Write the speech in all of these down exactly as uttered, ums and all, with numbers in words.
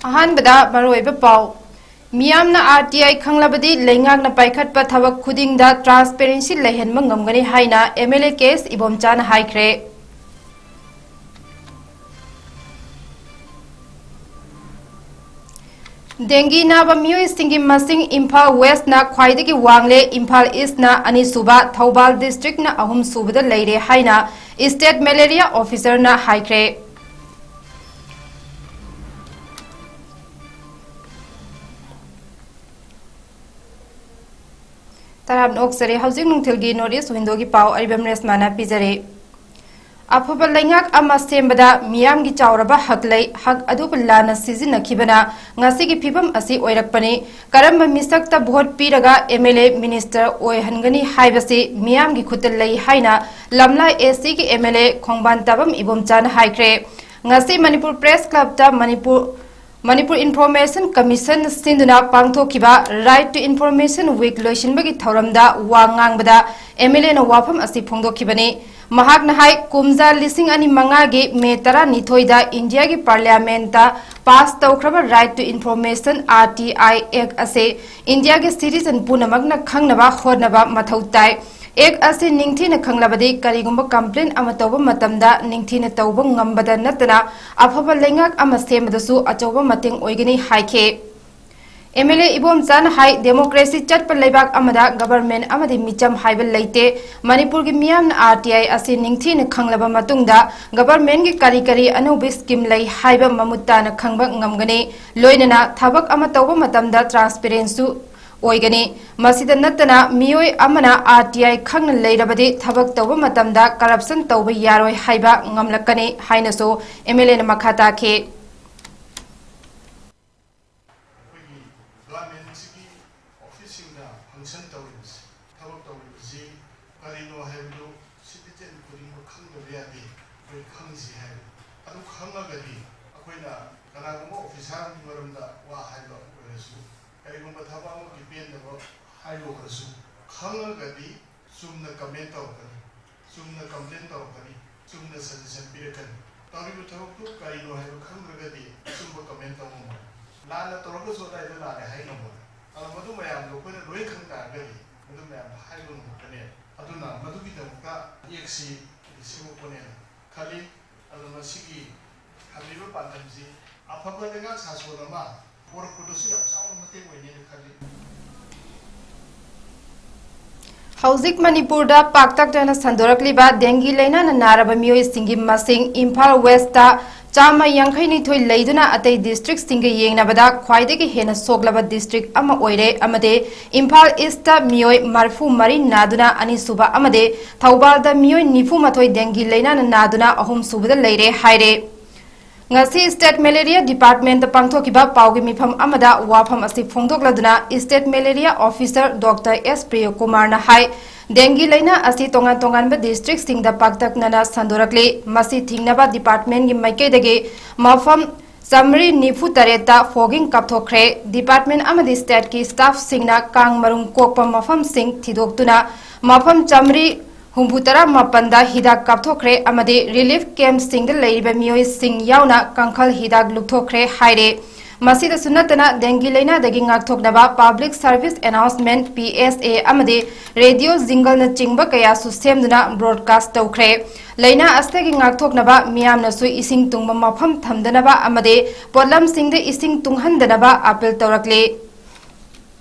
ꯑꯍꯥꯟꯕꯗ ꯃꯔꯨꯑꯣꯏꯕ ꯄꯥꯎ꯫ ꯃꯤꯌꯥꯝꯅ RTI ꯈꯪꯂꯕꯗꯤ ꯂꯩꯉꯥꯛꯅ ꯄꯥꯏꯈꯠꯄ ꯊꯕꯛ ꯈꯨꯗꯤꯡꯗ transparency ꯂꯩꯍꯟꯕ ꯉꯝꯒꯅꯤ ꯍꯥꯏꯅ MLA K S ꯏꯕꯣꯝꯆꯥꯅ ꯍꯥꯏꯈ꯭ꯔꯦ꯫ ꯗꯦꯡꯒꯤ ꯅꯥꯕ ꯃꯤꯑꯣꯏꯁꯤꯡꯒꯤ ꯃꯁꯤꯡ ꯏꯝꯐꯥꯜ Westꯅ ꯈ꯭ꯋꯥꯏꯗꯒꯤ ꯋꯥꯡꯂꯦ, ꯏꯝꯐꯥꯜ Eastꯅ ꯑꯅꯤꯁꯨꯕ, ꯊꯧꯕꯥꯜ Districtꯅ ꯑꯍꯨꯝꯁꯨꯕꯗ ꯂꯩꯔꯦ ꯍꯥꯏꯅ State Malaria Officerꯅ ꯍꯥꯏꯈ꯭ꯔꯦ꯫ ꯇꯔꯥꯝꯅ ꯑꯣꯛꯆꯔꯦ꯫ ꯍꯧꯖꯤꯛ ꯅꯨꯡꯊꯤꯜꯒꯤ North East Windowꯒꯤ ꯄꯥꯎ ꯑꯔꯤꯕꯝ ꯔꯦꯁꯃꯥꯅ ꯄꯤꯖꯔꯦ꯫ ꯑꯐꯕ ꯂꯩꯉꯥꯛ ꯑꯃ ꯁꯦꯝꯕꯗ ꯃꯤꯌꯥꯝꯒꯤ ꯆꯥꯎꯔꯕ ꯍꯛ ꯂꯩ, ꯍꯛ ꯑꯗꯨꯕꯨ ꯂꯥꯟꯅ ꯁꯤꯖꯤꯟꯅꯈꯤꯕꯅ ꯉꯁꯤꯒꯤ ꯐꯤꯕꯝ ꯑꯁꯤ ꯑꯣꯏꯔꯛꯄꯅꯤ꯫ ꯀꯔꯝꯕ ꯃꯤꯁꯛꯇ vote ꯄꯤꯔꯒ MLA, minister ꯑꯣꯏꯍꯟꯒꯅꯤ ꯍꯥꯏꯕꯁꯤ ꯃꯤꯌꯥꯝꯒꯤ ꯈꯨꯠꯇ ꯂꯩ ꯍꯥꯏꯅ ꯂꯝꯂꯥꯏ ACꯒꯤ MLA ꯈꯣꯡꯕꯥꯟ ꯇꯥꯕꯝ ꯏꯕꯣꯝꯆꯥꯅ ꯍꯥꯏꯈ꯭ꯔꯦ꯫ ꯉꯁꯤ Manipur Press Clubꯇ Manipur Manipur Information Commission ꯁꯤꯟꯗꯨꯅ ꯄꯥꯡꯊꯣꯛꯈꯤꯕ Right to Information Week ꯂꯣꯏꯁꯤꯟꯕꯒꯤ ꯊꯧꯔꯝꯗ ꯋꯥ ꯉꯥꯡꯕꯗ MLAꯅ ꯋꯥꯐꯝ ꯑꯁꯤ ꯐꯣꯡꯗꯣꯛꯈꯤꯕꯅꯤ꯫ ꯃꯍꯥꯛꯅ ꯍꯥꯏ, ꯀꯨꯝꯖꯥ ꯂꯤꯁꯤꯡ ꯑꯅꯤ ꯃꯉꯥꯒꯤ May ꯇꯔꯥꯅꯤꯊꯣꯏꯗ Indiaꯒꯤ Parliamentꯇ pass ꯇꯧꯈ꯭ꯔꯕ Right to Information, RTI, Act ꯑꯁꯤ Indiaꯒꯤ citizen ꯄꯨꯝꯅꯃꯛꯅ ꯈꯪꯅꯕ ꯍꯣꯠꯅꯕ ꯃꯊꯧ ꯇꯥꯏ꯫ Act ꯑꯁꯤ ꯅꯤꯡꯊꯤꯅ ꯈꯪꯂꯕꯗꯤ ꯀꯔꯤꯒꯨꯝꯕ complaint ꯑꯃ ꯇꯧꯕ ꯃꯇꯝꯗ ꯅꯤꯡꯊꯤꯅ ꯇꯧꯕ ꯉꯝꯕꯗ ꯅꯠꯇꯅ ꯑꯐꯕ ꯂꯩꯉꯥꯛ ꯑꯃ ꯁꯦꯝꯕꯗꯁꯨ ꯑꯆꯧꯕ ꯃꯇꯦꯡ ꯑꯣꯏꯒꯅꯤ ꯍꯥꯏꯈꯤ꯫ MLA ꯏꯕꯣꯝꯆꯥꯅ ꯍꯥꯏ, democracy ꯆꯠꯄ ꯂꯩꯕꯥꯛ ꯑꯃꯗ government ꯑꯃꯗꯤ ꯃꯤꯆꯝ ꯍꯥꯏꯕ ꯂꯩꯇꯦ꯫ ꯃꯅꯤꯄꯨꯔꯒꯤ ꯃꯤꯌꯥꯝꯅ RTI ꯑꯁꯤ ꯅꯤꯡꯊꯤꯅ ꯈꯪꯂꯕ ꯃꯇꯨꯡꯗ governmentꯀꯤ ꯀꯔꯤ ꯀꯔꯤ ꯑꯅꯧꯕ scheme ꯂꯩ ꯍꯥꯏꯕ ꯃꯃꯨꯠ ꯇꯥꯅ ꯈꯪꯕ ꯉꯝꯒꯅꯤ꯫ ꯂꯣꯏꯅꯅ ꯊꯕꯛ ꯑꯃ ꯇꯧꯕ ꯃꯇꯝꯗ transparencyꯁꯨ ꯑꯣꯏꯒꯅꯤ꯫ ꯃꯁꯤꯗ ꯅꯠꯇꯅ ꯃꯤꯑꯣꯏ ꯑꯃꯅ RTI ꯈꯪꯅ ꯂꯩꯔꯕꯗꯤ ꯊꯕꯛ ꯇꯧꯕ ꯃꯇꯝꯗ corruption ꯇꯧꯕ ꯌꯥꯔꯣꯏ ꯍꯥꯏꯕ ꯉꯝꯂꯛꯀꯅꯤ ꯍꯥꯏꯅꯁꯨ MLAꯅ ꯃꯈꯥ ꯇꯥꯈꯤ꯫ ꯑꯩꯈꯣꯏꯒꯤ governmentꯁꯤꯒꯤ officeꯁꯤꯡꯅ function ꯇꯧꯔꯤꯕꯁꯤ, ꯊꯕꯛ ꯇꯧꯔꯤꯕꯁꯤ ꯀꯔꯤꯅꯣ ꯍꯥꯏꯕꯗꯨ citizen ꯈꯨꯗꯤꯡꯃꯛ ꯈꯪꯗꯕ ꯌꯥꯗꯦ꯫ ꯑꯩꯈꯣꯏ ꯈꯪꯁꯤ ꯍꯥꯏꯕꯅꯤ꯫ ꯑꯗꯨ ꯈꯪꯉꯒꯗꯤ ꯑꯩꯈꯣꯏꯅ ꯀꯅꯥꯒꯨꯝꯕ officer ꯑꯃꯒꯤ ꯃꯔꯝꯗ ꯋꯥ ꯍꯥꯏꯕ ꯑꯣꯏꯔꯁꯨ, ꯀꯔꯤꯒꯨꯝꯕ ꯊꯕꯛ ꯑꯃꯒꯤ ꯄꯦꯟꯗꯕ ꯍꯥꯏꯔꯨꯔꯁꯨ, ꯈꯪꯉꯒꯗꯤ ꯆꯨꯝꯅ comment ꯇꯧꯔꯛꯀꯅꯤ, ꯆꯨꯝꯅ complain ꯇꯧꯔꯛꯀꯅꯤ, ꯆꯨꯝꯅ suggestion ꯄꯤꯔꯛꯀꯅꯤ꯫ ꯇꯧꯔꯤꯕ ꯊꯕꯛꯇꯨ ꯀꯔꯤꯅꯣ ꯍꯥꯏꯕ ꯈꯪꯗ꯭ꯔꯒꯗꯤ ꯑꯆꯨꯝꯕ ꯀꯃꯦꯟ ꯇꯧ ꯉꯝꯃꯣꯏ꯫ ꯂꯥꯟꯅ ꯇꯧꯔꯒꯁꯨ ꯑꯗꯥꯏꯗ ꯂꯥꯜꯂꯦ ꯍꯥꯏ ꯉꯝꯃꯣꯏ꯫ ꯑꯗꯣ ꯃꯗꯨ ꯃꯌꯥꯝꯗꯣ ꯑꯩꯈꯣꯏꯅ ꯂꯣꯏ ꯈꯪ ꯇꯥꯔꯒꯗꯤ ꯃꯗꯨ ꯃꯌꯥꯝꯗꯣ ꯍꯥꯏꯕ ꯉꯝꯃꯛꯀꯅꯦꯕ꯫ ꯑꯗꯨꯅ ꯃꯗꯨꯒꯤꯗꯃꯛꯇ ꯌꯦꯛꯁꯤ ꯁꯦꯝꯃꯛꯄꯅꯦꯅ ꯈꯜꯂꯤ꯫ ꯑꯗꯣ ꯃꯁꯤꯒꯤ ꯊꯝꯂꯤꯕ ꯄꯥꯟꯗꯝꯁꯤ ꯑꯐꯕ ꯂꯩꯉꯥꯛ ꯁꯥꯁꯣꯟ ꯑꯃ ꯄꯣꯔꯛꯄꯗꯁꯨ ꯌꯥꯝ ꯆꯥꯎꯅ ꯃꯇꯦꯡ ꯑꯣꯏꯅꯦꯅ ꯈꯜꯂꯤ꯫ ꯍꯧꯖꯤꯛ ꯃꯅꯤꯄꯨꯔꯗ ꯄꯥꯛꯇꯛꯅꯅ ꯁꯟꯗꯣꯔꯛꯂꯤꯕ ꯗꯦꯡꯒꯤ ꯂꯥꯏꯅꯥꯅ ꯅꯥꯔꯕ ꯃꯤꯑꯣꯏꯁꯤꯡꯒꯤ ꯃꯁꯤꯡ ꯏꯝꯐꯥꯜ ꯋꯦꯁꯇ ꯆꯥꯝꯃ ꯌꯥꯡꯈꯩ ꯅꯤꯊꯣꯏ ꯂꯩꯗꯨꯅ ꯑꯇꯩ ꯗꯤꯁꯇ꯭ꯔꯤꯛꯁꯤꯡꯒ ꯌꯦꯡꯅꯕꯗ ꯈ꯭ꯋꯥꯏꯗꯒꯤ ꯍꯦꯟꯅ ꯁꯣꯛꯂꯕ ꯗꯤꯁꯇ꯭ꯔꯤꯛ ꯑꯃ ꯑꯣꯏꯔꯦ ꯑꯃꯗꯤ ꯏꯝꯐꯥꯜ ꯏꯁꯇ ꯃꯤꯑꯣꯏ ꯃꯔꯤꯐꯨ ꯃꯔꯤ ꯅꯥꯗꯨꯅ ꯑꯅꯤꯁꯨꯕ ꯑꯃꯗꯤ ꯊꯧꯕꯥꯜꯗ ꯃꯤꯑꯣꯏ ꯅꯤꯐꯨ ꯃꯥꯊꯣꯏ ꯗꯦꯡꯒꯤ ꯂꯥꯏꯅꯥꯅ ꯅꯥꯗꯨꯅ ꯑꯍꯨꯝꯁꯨꯕꯗ ꯂꯩꯔꯦ ꯍꯥꯏꯔꯦ꯫ ꯉꯁꯤ ꯁ꯭ꯇꯦꯠ ꯃꯦꯂꯦꯔꯤꯌꯥ ꯗꯤꯄꯥꯔꯠꯃꯦꯟꯠꯇ ꯄꯥꯡꯊꯣꯛꯈꯤꯕ ꯄꯥꯎꯒꯤ ꯃꯤꯐꯝ ꯑꯃꯗ ꯋꯥꯐꯝ ꯑꯁꯤ ꯐꯣꯡꯗꯣꯛꯂꯗꯨꯅ ꯁ꯭ꯇꯦꯠ ꯃꯦꯂꯦꯔꯤꯌꯥ ꯑꯣꯐꯤꯁꯔ ꯗꯣꯛꯇꯔ ꯑꯦꯁ ꯄ꯭ꯔꯤꯌꯀꯨꯃꯥꯔꯅ ꯍꯥꯏ, ꯗꯦꯡꯒꯤ ꯂꯥꯏꯅꯥ ꯑꯁꯤ ꯇꯣꯉꯥꯟ ꯇꯣꯉꯥꯟꯕ ꯗꯤꯁꯇ꯭ꯔꯤꯛꯁꯤꯡꯗ ꯄꯥꯛꯇꯛꯅꯅ ꯁꯟꯗꯣꯔꯛꯂꯤ꯫ ꯃꯁꯤ ꯊꯤꯡꯅꯕ ꯗꯤꯄꯥꯔꯠꯃꯦꯟꯠꯀꯤ ꯃꯥꯏꯀꯩꯗꯒꯤ ꯃꯐꯝ ꯆꯥꯃꯔꯤ ꯅꯤꯐꯨ ꯇꯔꯦꯠꯇ ꯐꯣꯒꯤꯡ ꯀꯥꯞꯊꯣꯛꯈ꯭ꯔꯦ꯫ ꯗꯤꯄꯥꯔꯠꯃꯦꯟꯠ ꯑꯃꯗꯤ ꯁ꯭ꯇꯦꯠꯀꯤ ꯁ꯭ꯇꯥꯐꯁꯤꯡꯅ ꯀꯥꯡ ꯃꯔꯨꯝ ꯀꯣꯛꯄ ꯃꯐꯝꯁꯤꯡ ꯊꯤꯗꯣꯛꯇꯨꯅ ꯃꯐꯝ ꯆꯥꯃꯔꯤ ꯍꯨꯝꯐꯨꯇꯔꯥ ꯃꯥꯄꯟꯗ ꯍꯤꯗꯥꯛ ꯀꯥꯞꯊꯣꯛꯈ꯭ꯔꯦ ꯑꯃꯗꯤ ꯔꯤꯂꯤꯐ ꯀꯦꯝꯞꯁꯤꯡꯗ ꯂꯩꯔꯤꯕ ꯃꯤꯑꯣꯏꯁꯤꯡ ꯌꯥꯎꯅ ꯀꯥꯡꯈꯜ ꯍꯤꯗꯥꯛ ꯂꯨꯞꯊꯣꯛꯈ꯭ꯔꯦ ꯍꯥꯏꯔꯦ꯫ ꯃꯁꯤꯗꯁꯨ ꯅꯠꯇꯅ ꯗꯦꯡꯒꯤ ꯂꯥꯏꯅꯥꯗꯒꯤ ꯉꯥꯛꯊꯣꯛꯅꯕ public service announcement, P S A, ꯑꯃꯗꯤ ꯔꯦꯗꯤꯑꯣ ꯖꯤꯡꯒꯜꯅꯆꯤꯡꯕ ꯀꯌꯥꯁꯨ ꯁꯦꯝꯗꯨꯅ ꯕ꯭ꯔꯣꯗꯀꯥꯁꯠ ꯇꯧꯈ꯭ꯔꯦ꯫ ꯂꯥꯏꯅꯥ ꯑꯁꯤꯗꯒꯤ ꯉꯥꯛꯊꯣꯛꯅꯕ ꯃꯤꯌꯥꯝꯅꯁꯨ ꯏꯁꯤꯡ ꯇꯨꯡꯕ ꯃꯐꯝ ꯊꯝꯗꯅꯕ ꯑꯃꯗꯤ ꯄꯣꯠꯂꯝꯁꯤꯡꯗ ꯏꯁꯤꯡ ꯇꯨꯡꯍꯟꯗꯅꯕ ꯑꯥꯄꯤꯜ ꯇꯧꯔꯛꯂꯤ꯫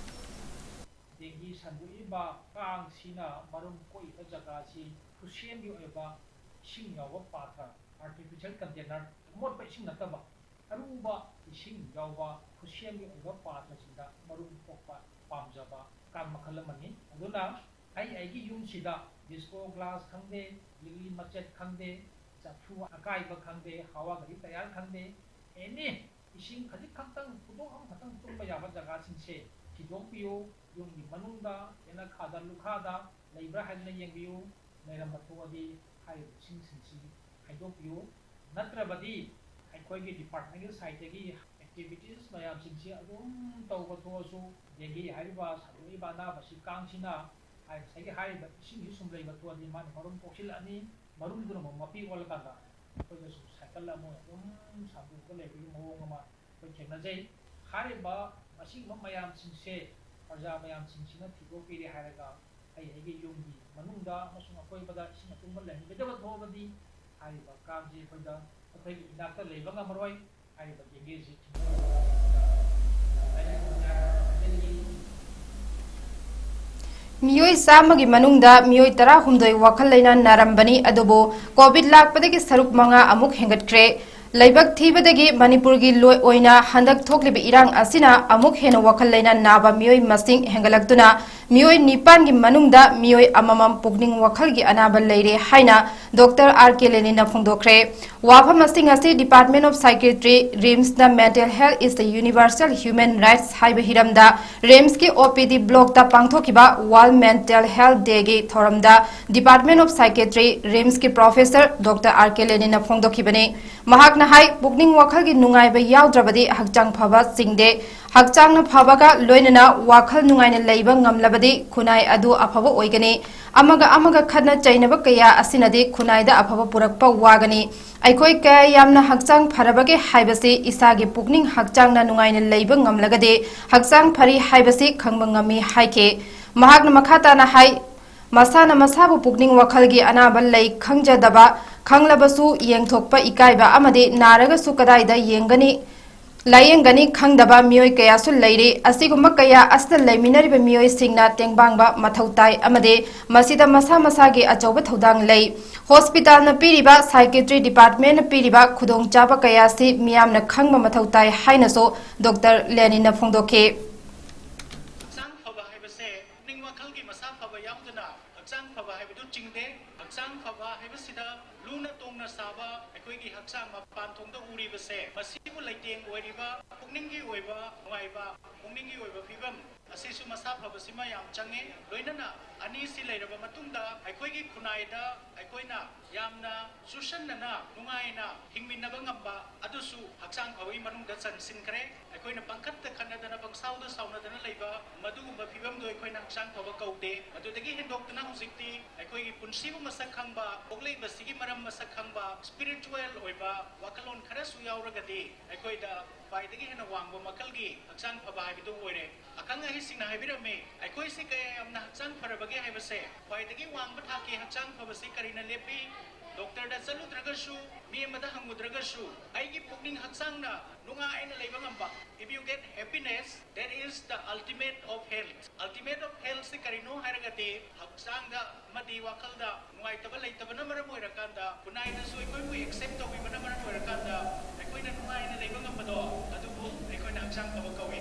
ꯗꯦꯡꯒꯤ ꯁꯟꯗꯣꯛꯏꯕ ꯀꯥꯡꯁꯤꯅ ꯃꯔꯨꯝ ꯀꯣꯛꯏꯕ ꯖꯒꯥꯁꯤ ꯈꯨꯠꯁꯦꯝꯒꯤ ꯑꯣꯏꯕ ꯏꯁꯤꯡ ꯌꯥꯎꯕ ꯄꯥꯇ꯭ꯔ, ꯑꯥꯔꯇꯤꯐꯤꯁꯦꯜ ꯀꯟꯇꯦꯅꯔ, ꯑꯃꯣꯠꯄ ꯏꯁꯤꯡ ꯅꯠꯇꯕ ꯑꯔꯨꯕ ꯏꯁꯤꯡ ꯌꯥꯎꯕ ꯈꯨꯠꯁꯦꯝꯒꯤ ꯑꯣꯏꯕ ꯄꯥꯇ꯭ꯔꯁꯤꯡꯗ ꯃꯔꯨꯝ ꯀꯣꯛꯄ ꯄꯥꯝꯖꯕ ꯀꯥꯡ ꯃꯈꯜ ꯑꯃꯅꯤ꯫ ꯑꯗꯨꯅ ꯑꯩ ꯑꯩꯒꯤ ꯌꯨꯝꯁꯤꯗ ꯗꯤꯁꯄꯣ ꯒ꯭ꯂꯥꯁ ꯈꯪꯗꯦ, ꯂꯤꯛꯂꯤ ꯃꯆꯦꯠ ꯈꯪꯗꯦ, ꯆꯐꯨ ꯑꯀꯥꯏꯕ ꯈꯪꯗꯦ, ꯍꯋꯥ ꯒꯥꯔꯤ ꯇꯌꯥꯔ ꯈꯪꯗꯦ, ꯑꯦꯅꯤ ꯏꯁꯤꯡ ꯈꯖꯤꯛ ꯈꯛꯇꯪ ꯈꯨꯗꯣꯡ ꯑꯃꯈꯛꯇꯪ ꯇꯨꯝꯕ ꯌꯥꯕ ꯖꯒꯥꯁꯤꯡꯁꯦ ꯊꯤꯗꯣꯛꯄꯤꯌꯨ꯫ ꯌꯨꯝꯒꯤ ꯃꯅꯨꯡꯗ, ꯌꯦꯅꯈꯥꯗ, ꯂꯨꯈꯥꯗ ꯂꯩꯕ꯭ꯔꯥ ꯍꯥꯏꯗꯨꯅ ꯌꯦꯡꯕꯤꯌꯨ꯫ ꯂꯩꯔꯝꯕ ꯊꯣꯛꯑꯗꯤ ꯍꯥꯏꯔꯤꯕ ꯏꯁꯤꯡꯁꯤꯡꯁꯤ ꯈꯥꯏꯗꯣꯛꯄꯤꯌꯨ꯫ ꯅꯠꯇ꯭ꯔꯕꯗꯤ ꯑꯩꯈꯣꯏꯒꯤ ꯗꯤꯄꯥꯔꯠꯃꯦꯟꯒꯤ ꯁꯥꯏꯠꯇꯒꯤ ꯑꯦꯛꯇꯤꯚꯤꯇꯤꯁ ꯃꯌꯥꯝꯁꯤꯡꯁꯤ ꯑꯗꯨꯝ ꯇꯧꯕ ꯊꯣꯛꯑꯁꯨ ꯗꯦꯡꯒꯤ ꯍꯥꯏꯔꯤꯕ ꯁꯟꯗꯣꯛꯏꯕ ꯑꯅꯥꯕꯁꯤ ꯀꯥꯡꯁꯤꯅ ꯉꯁꯥꯏꯒꯤ ꯍꯥꯏꯔꯤꯕ ꯏꯁꯤꯡꯁꯤ ꯁꯨꯝ ꯂꯩꯕ ꯊꯣꯛꯑꯗꯤ ꯃꯥꯅ ꯃꯔꯨꯝ ꯀꯣꯛꯁꯤꯜꯂꯛꯑꯅꯤ꯫ ꯃꯔꯨꯝꯗꯨꯅ ꯑꯃꯨꯛ ꯃꯄꯤ ꯑꯣꯜꯂꯀꯥꯟꯗ ꯑꯩꯈꯣꯏꯗꯁꯨ ꯁꯥꯏꯀꯜ ꯑꯃ ꯑꯗꯨꯝ ꯁꯥꯟꯗꯣꯛꯄ ꯂꯩꯕꯒꯤ ꯃꯑꯣꯡ ꯑꯃ ꯑꯩꯈꯣꯏ ꯊꯦꯡꯅꯖꯩ꯫ ꯍꯥꯏꯔꯤꯕ ꯑꯁꯤꯒꯨꯝꯕ ꯃꯌꯥꯝꯁꯤꯡꯁꯦ ꯄ꯭ꯔꯖꯥ ꯃꯌꯥꯝꯁꯤꯡꯁꯤꯅ ꯊꯤꯗꯣꯛꯄꯤꯔꯦ ꯍꯥꯏꯔꯒ ꯑꯩ ꯑꯩꯒꯤ ꯌꯨꯝꯒꯤ ꯃꯅꯨꯡꯗ ꯑꯃꯁꯨꯡ ꯑꯀꯣꯏꯕꯗ ꯏꯁꯤꯡ ꯑꯇꯨꯡꯕ ꯂꯩꯍꯟꯕꯤꯗꯕ ꯊꯣꯛꯑꯕꯗꯤ ꯍꯥꯏꯔꯤꯕ ꯀꯥꯡꯁꯤ ꯑꯩꯈꯣꯏꯗ, ꯑꯩꯈꯣꯏꯒꯤ ꯏꯅꯥꯛꯇ ꯂꯩꯕ ꯉꯝꯃꯔꯣꯏ꯫ ꯍꯥꯏꯔꯤꯕ ꯗꯦꯡꯒꯤꯁꯤ ꯊꯤꯡꯕ ꯃꯤꯑꯣꯏ ꯆꯥꯝꯃꯒꯤ ꯃꯅꯨꯡꯗ ꯃꯤꯑꯣꯏ ꯇꯔꯥꯍꯨꯝꯗꯣꯏ ꯋꯥꯈꯜ ꯂꯩꯅꯥ ꯅꯥꯔꯝꯕꯅꯤ, ꯑꯗꯨꯕꯨ ꯀꯣꯚꯤꯗ ꯂꯥꯛꯄꯗꯒꯤ ꯁꯔꯨꯛ ꯃꯉꯥ ꯑꯃꯨꯛ ꯍꯦꯟꯒꯠꯈ꯭ꯔꯦ꯫ ꯂꯥꯏꯕꯛ ꯊꯤꯕꯗꯒꯤ ꯃꯅꯤꯄꯨꯔꯒꯤ ꯂꯣꯏ ꯑꯣꯏꯅ ꯍꯟꯗꯛ ꯊꯣꯛꯂꯤꯕ ꯏꯔꯥꯡ ꯑꯁꯤꯅ ꯑꯃꯨꯛ ꯍꯦꯟꯅ ꯋꯥꯈꯜ ꯂꯩꯅꯥ ꯅꯥꯕ ꯃꯤꯑꯣꯏ ꯃꯁꯤꯡ ꯍꯦꯟꯒꯠꯂꯛꯇꯨꯅ ꯃꯤꯑꯣꯏ ꯅꯤꯄꯥꯟꯒꯤ ꯃꯅꯨꯡꯗ ꯃꯤꯑꯣꯏ ꯑꯃꯃꯝ ꯄꯨꯛꯅꯤꯡ ꯋꯥꯈꯜꯒꯤ ꯑꯅꯥꯕ ꯂꯩꯔꯦ ꯍꯥꯏꯅ ꯗꯣꯛꯇꯔ ꯑꯥꯔ ꯀꯦ ꯂꯦꯅꯤꯟꯅ ꯐꯣꯡꯗꯣꯛꯈ꯭ꯔꯦ꯫ ꯋꯥꯐꯝ ꯑꯁꯤꯡ ꯑꯁꯤ Department of Psychiatry, ꯔꯤꯝꯁꯅ Mental Health is the Universal Human Rights ꯍꯥꯏꯕ ꯍꯤꯔꯝꯗ ꯔꯤꯝꯁꯀꯤ ꯑꯣ ꯄꯤ ꯗꯤ ꯕ꯭ꯂꯣꯛꯇ ꯄꯥꯡꯊꯣꯛꯈꯤꯕ World Mental Health Dayꯒꯤ ꯊꯧꯔꯝꯗ Department of Psychiatry, ꯔꯤꯝꯁꯀꯤ ꯄ꯭ꯔꯣꯐꯦꯁꯔ ꯗꯣꯛꯇꯔ ꯑꯥꯔ ꯀꯦ ꯂꯦꯅꯤꯟꯅ ꯐꯣꯡꯗꯣꯛꯈꯤꯕꯅꯤ꯫ ꯃꯍꯥꯛꯅ ꯍꯥꯏ, ꯄꯨꯛꯅꯤꯡ ꯋꯥꯈꯜꯒꯤ ꯅꯨꯡꯉꯥꯏꯕ ꯌꯥꯎꯗ꯭ꯔꯕꯗꯤ ꯍꯛꯆꯥꯡ ꯐꯕ ꯆꯤꯡꯗꯦ꯫ ꯍꯛꯆꯥꯡꯅ ꯐꯕꯒ ꯂꯣꯏꯅꯅ ꯋꯥꯈꯜ ꯅꯨꯡꯉꯥꯏꯅ ꯂꯩꯕ ꯉꯝꯂꯕꯗꯤ ꯈꯨꯟꯅꯥꯏ ꯑꯗꯨ ꯑꯐꯕ ꯑꯣꯏꯒꯅꯤ꯫ ꯑꯃꯒ ꯑꯃꯒ ꯈꯠꯅ ꯆꯩꯅꯕ ꯀꯌꯥ ꯑꯁꯤꯅꯗꯤ ꯈꯨꯟꯅꯥꯏꯗ ꯑꯐꯕ ꯄꯨꯔꯛꯄ ꯋꯥꯒꯅꯤ꯫ ꯑꯩꯈꯣꯏ ꯀꯌꯥ ꯌꯥꯝꯅ ꯍꯛꯆꯥꯡ ꯐꯔꯕꯒꯦ ꯍꯥꯏꯕꯁꯤ ꯏꯁꯥꯒꯤ ꯄꯨꯛꯅꯤꯡ ꯍꯛꯆꯥꯡꯅ ꯅꯨꯡꯉꯥꯏꯅ ꯂꯩꯕ ꯉꯝꯂꯒꯗꯤ ꯍꯛꯆꯥꯡ ꯐꯔꯤ ꯍꯥꯏꯕꯁꯤ ꯈꯪꯕ ꯉꯝꯃꯤ ꯍꯥꯏꯈꯤ꯫ ꯃꯍꯥꯛꯅ ꯃꯈꯥ ꯇꯥꯅ ꯍꯥꯏ, ꯃꯁꯥꯅ ꯃꯁꯥꯕꯨ ꯄꯨꯛꯅꯤꯡ ꯋꯥꯈꯜꯒꯤ ꯑꯅꯥꯕ ꯂꯩ ꯈꯪꯖꯗꯕ, ꯈꯪꯂꯕꯁꯨ ꯌꯦꯡꯊꯣꯛꯄ ꯏꯀꯥꯏꯕ ꯑꯃꯗꯤ ꯅꯥꯔꯒꯁꯨ ꯀꯗꯥꯏꯗ ꯌꯦꯡꯒꯅꯤ, ꯂꯥꯌꯦꯡꯒꯅꯤ ꯈꯪꯗꯕ ꯃꯤꯑꯣꯏ ꯀꯌꯥꯁꯨ ꯂꯩꯔꯤ꯫ ꯑꯁꯤꯒꯨꯝꯕ ꯀꯌꯥ ꯑꯁꯤꯗ ꯂꯩꯃꯤꯟꯅꯔꯤꯕ ꯃꯤꯑꯣꯏꯁꯤꯡꯅ ꯇꯦꯡꯕꯥꯡꯕ ꯃꯊꯧ ꯇꯥꯏ ꯑꯃꯗꯤ ꯃꯁꯤꯗ ꯃꯁꯥ ꯃꯁꯥꯒꯤ ꯑꯆꯧꯕ ꯊꯧꯗꯥꯡ ꯂꯩ꯫ ꯍꯣꯁꯄꯤꯇꯥꯜꯅ ꯄꯤꯔꯤꯕ, Psychiatry Departmentꯅ ꯄꯤꯔꯤꯕ ꯈꯨꯗꯣꯡꯆꯥꯕ ꯀꯌꯥ ꯑꯁꯤ ꯃꯤꯌꯥꯝꯅ ꯈꯪꯕ ꯃꯊꯧ ꯇꯥꯏ ꯍꯥꯏꯅꯁꯨ ꯗꯣꯛꯇꯔ ꯂꯦꯅꯤꯟꯅ ꯐꯣꯡꯗꯣꯛꯈꯤ꯫ ꯍꯛꯆꯥꯡ ꯐꯕ ꯍꯥꯏꯕꯁꯦ ꯄꯨꯛꯅꯤꯡ ꯋꯥꯈꯜꯒꯤ ꯃꯁꯥ ꯐꯕ ꯌꯥꯎꯗꯅ ꯍꯛꯆꯥꯡ ꯐꯕ ꯍꯥꯏꯕꯗꯨ ꯆꯤꯡꯗꯦ꯫ ꯍꯛꯆꯥꯡ ꯐꯕ ꯍꯥꯏꯕꯁꯤꯗ ꯂꯨꯅ ꯇꯣꯡꯅ ꯁꯥꯕ ꯑꯩꯈꯣꯏꯒꯤ ꯍꯛꯆꯥꯡ ꯃꯄꯥꯟ ꯊꯣꯡꯗ ꯎꯔꯤꯕꯁꯦ, ꯃꯁꯤꯕꯨ ꯂꯩꯇꯦꯡ ꯑꯣꯏꯔꯤꯕ ꯄꯨꯛꯅꯤꯡꯒꯤ ꯑꯣꯏꯕ ꯅꯨꯡꯉꯥꯏꯕ, ꯄꯨꯛꯅꯤꯡꯒꯤ ꯑꯣꯏꯕ ꯐꯤꯕꯝ ꯑꯁꯤꯁꯨ ꯃꯁꯥ ꯐꯕꯁꯤꯃ ꯌꯥꯝ ꯆꯪꯉꯦ꯫ ꯂꯣꯏꯅꯅ ꯑꯅꯤꯁꯤ ꯂꯩꯔꯕ ꯃꯇꯨꯡꯗ ꯑꯩꯈꯣꯏꯒꯤ ꯈꯨꯟꯅꯥꯏꯗ ꯑꯩꯈꯣꯏꯅ ꯌꯥꯝꯅ ꯆꯨꯁꯟꯅꯅ ꯅꯨꯡꯉꯥꯏꯅ ꯍꯤꯡꯃꯤꯟꯅꯕ ꯉꯝꯕ ꯑꯗꯨꯁꯨ ꯍꯛꯆꯥꯡ ꯐꯕꯒꯤ ꯃꯅꯨꯡꯗ ꯆꯟꯁꯤꯟꯈ꯭ꯔꯦ꯫ ꯑꯩꯈꯣꯏꯅ ꯄꯪꯈꯠꯇ ꯈꯠꯅꯗꯅ ꯄꯪꯁꯥꯎꯗ ꯁꯥꯎꯅꯗꯅ ꯂꯩꯕ ꯃꯗꯨꯒꯨꯝꯕ ꯐꯤꯕꯝꯗꯣ ꯑꯩꯈꯣꯏꯅ ꯍꯛꯆꯥꯡ ꯐꯕ ꯀꯧꯗꯦ꯫ ꯃꯗꯨꯗꯒꯤ ꯍꯦꯟꯗꯣꯛꯇꯨꯅ ꯍꯧꯖꯤꯛꯇꯤ ꯑꯩꯈꯣꯏꯒꯤ ꯄꯨꯟꯁꯤꯕꯨ ꯃꯁꯛ ꯈꯪꯕ, ꯄꯣꯛꯂꯛꯏꯕꯁꯤꯒꯤ ꯃꯔꯝ ꯃꯁꯛ ꯈꯪꯕ, ꯁ꯭ꯄꯤꯔꯤꯆꯨꯋꯦꯜ ꯑꯣꯏꯕ ꯋꯥꯈꯜꯂꯣꯟ ꯈꯔꯁꯨ ꯌꯥꯎꯔꯒꯗꯤ ꯑꯩꯈꯣꯏꯗ ꯈ꯭ꯋꯥꯏꯗꯒꯤ ꯍꯦꯟꯅ ꯋꯥꯡꯕ ꯃꯈꯜꯒꯤ ꯍꯛꯆꯥꯡ ꯐꯕ ꯍꯥꯏꯕꯗꯨ ꯑꯣꯏꯔꯦ꯫ ꯑꯈꯪ ꯑꯍꯩꯁꯤꯡꯅ ꯍꯥꯏꯕꯤꯔꯝꯃꯤ, ꯑꯩꯈꯣꯏꯁꯤ ꯀꯌꯥ ꯌꯥꯝꯅ ꯍꯛꯆꯥꯡ ꯐꯔꯕꯒꯦ ꯍꯥꯏꯕꯁꯦ꯫ ꯈ꯭ꯋꯥꯏꯗꯒꯤ ꯋꯥꯡꯕ ꯊꯥꯛꯀꯤ ꯍꯛꯆꯥꯡ ꯐꯕꯁꯤ ꯀꯔꯤꯅ ꯂꯦꯞꯄꯤ? ꯗꯣꯛꯇꯔꯗ ꯆꯠꯂꯨꯗ꯭ꯔꯒꯁꯨ, ꯃꯤ ꯑꯃꯗ ꯍꯪꯉꯨꯗ꯭ꯔꯒꯁꯨ, ꯑꯩꯒꯤ ꯄꯨꯛꯅꯤꯡ ꯍꯛꯆꯥꯡꯅ ꯅꯨꯡꯉꯥꯏꯅ ꯂꯩꯕ ꯉꯝꯕ, if you get happiness, that is the ultimate of health. Ultimate of health ꯁꯤ ꯀꯔꯤꯅꯣ ꯍꯥꯏꯔꯒꯗꯤ, ꯍꯛꯆꯥꯡꯗ ꯑꯃꯗꯤ ꯋꯥꯈꯜꯗ ꯅꯨꯡꯉꯥꯏꯇꯕ ꯂꯩꯇꯕꯅ ꯃꯔꯝ ꯑꯣꯏꯔꯀꯥꯟꯗ, ꯈꯨꯟꯅꯥꯏꯅꯁꯨ ꯑꯩꯈꯣꯏꯕꯨ ꯑꯦꯛꯁꯦꯞ ꯇꯧꯕꯤꯕꯅ ꯃꯔꯝ ꯑꯣꯏꯔꯀꯥꯟꯗ, ꯑꯩꯈꯣꯏꯅ ꯅꯨꯡꯉꯥꯏꯅ ꯂꯩꯕ ꯉꯝꯕꯗꯣ, ꯑꯗꯨꯕꯨ ꯑꯩꯈꯣꯏꯅ ꯍꯛꯆꯥꯡ ꯐꯕ ꯀꯧꯏ꯫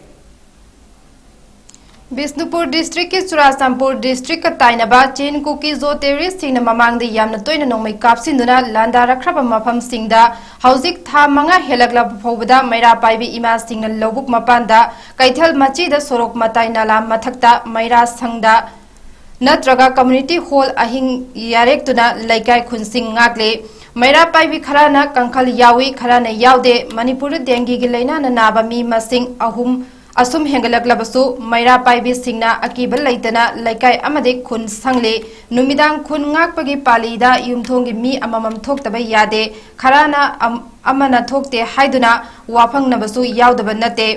ꯕꯤꯁꯅꯨꯄꯨꯔ ꯗꯤꯁꯇ꯭ꯔꯤꯛꯀꯤ ꯆꯨꯔꯥꯆꯥꯟꯄꯨꯔ ꯗꯤꯁꯇ꯭ꯔꯤꯛꯀ ꯇꯥꯏꯅꯕ ꯆꯤꯟ ꯀꯨꯀꯤ ꯖꯣ ꯇꯦꯔꯣꯔꯤꯁꯁꯤꯡꯅ ꯃꯃꯥꯡꯗ ꯌꯥꯝꯅ ꯇꯣꯏꯅ ꯅꯣꯡꯃꯩ ꯀꯥꯞꯁꯤꯟꯗꯨꯅ ꯂꯥꯟꯗꯥꯔꯛꯈ꯭ꯔꯕ ꯃꯐꯝꯁꯤꯡꯗ ꯍꯧꯖꯤꯛ ꯊꯥ ꯃꯉꯥ ꯍꯦꯜꯂꯛꯂꯕ ꯐꯥꯎꯕꯗ ꯃꯩꯔꯥ ꯄꯥꯏꯕꯤ ꯏꯃꯥꯁꯤꯡꯅ ꯂꯧꯕꯨꯛ ꯃꯄꯥꯟꯗ, ꯀꯩꯊꯦꯜ ꯃꯆꯤꯗ, ꯁꯣꯔꯣꯛ ꯃꯇꯥꯏ ꯅꯂꯥ ꯃꯊꯛꯇ ꯃꯩꯔꯥ ꯁꯪꯗ ꯅꯠꯇ꯭ꯔꯒ ꯀꯝꯃ꯭ꯌꯨꯅꯤꯇꯤ ꯍꯣꯜ ꯑꯍꯤꯡ ꯌꯥꯔꯦꯛꯇꯨꯅ ꯂꯩꯀꯥꯏ ꯈꯨꯟꯁꯤꯡ ꯉꯥꯛꯂꯤ꯫ ꯃꯩꯔꯥ ꯄꯥꯏꯕꯤ ꯈꯔꯅ ꯀꯥꯡꯈꯜ ꯌꯥꯎꯏ, ꯈꯔꯅ ꯌꯥꯎꯗꯦ꯫ ꯃꯅꯤꯄꯨꯔꯗ ꯗꯦꯡꯒꯤꯒꯤ ꯂꯥꯏꯅꯥꯅ ꯅꯥꯕ ꯃꯤ ꯃꯁꯤꯡ ꯑꯍꯨꯝ ꯑꯁꯨꯝ ꯍꯦꯟꯒꯠꯂꯛꯂꯕꯁꯨ, ꯃꯩꯔꯥ ꯄꯥꯏꯕꯤꯁꯤꯡꯅ ꯑꯀꯤꯕ ꯂꯩꯇꯅ ꯂꯩꯀꯥꯏ ꯑꯃꯗꯤ ꯈꯨꯟ ꯁꯪꯂꯤ꯫ ꯅꯨꯃꯤꯗꯥꯡ ꯈꯨꯟ ꯉꯥꯛꯄꯒꯤ ꯄꯥꯂꯤꯗ ꯌꯨꯝꯊꯣꯡꯒꯤ ꯃꯤ ꯑꯃꯃꯝ ꯊꯣꯛꯇꯕ ꯌꯥꯗꯦ꯫ ꯈꯔꯅ ꯑꯝ-, ꯑꯃꯅ ꯊꯣꯛꯇꯦ ꯍꯥꯏꯗꯨꯅ ꯋꯥꯐꯪꯅꯕꯁꯨ ꯌꯥꯎꯗꯕ ꯅꯠꯇꯦ꯫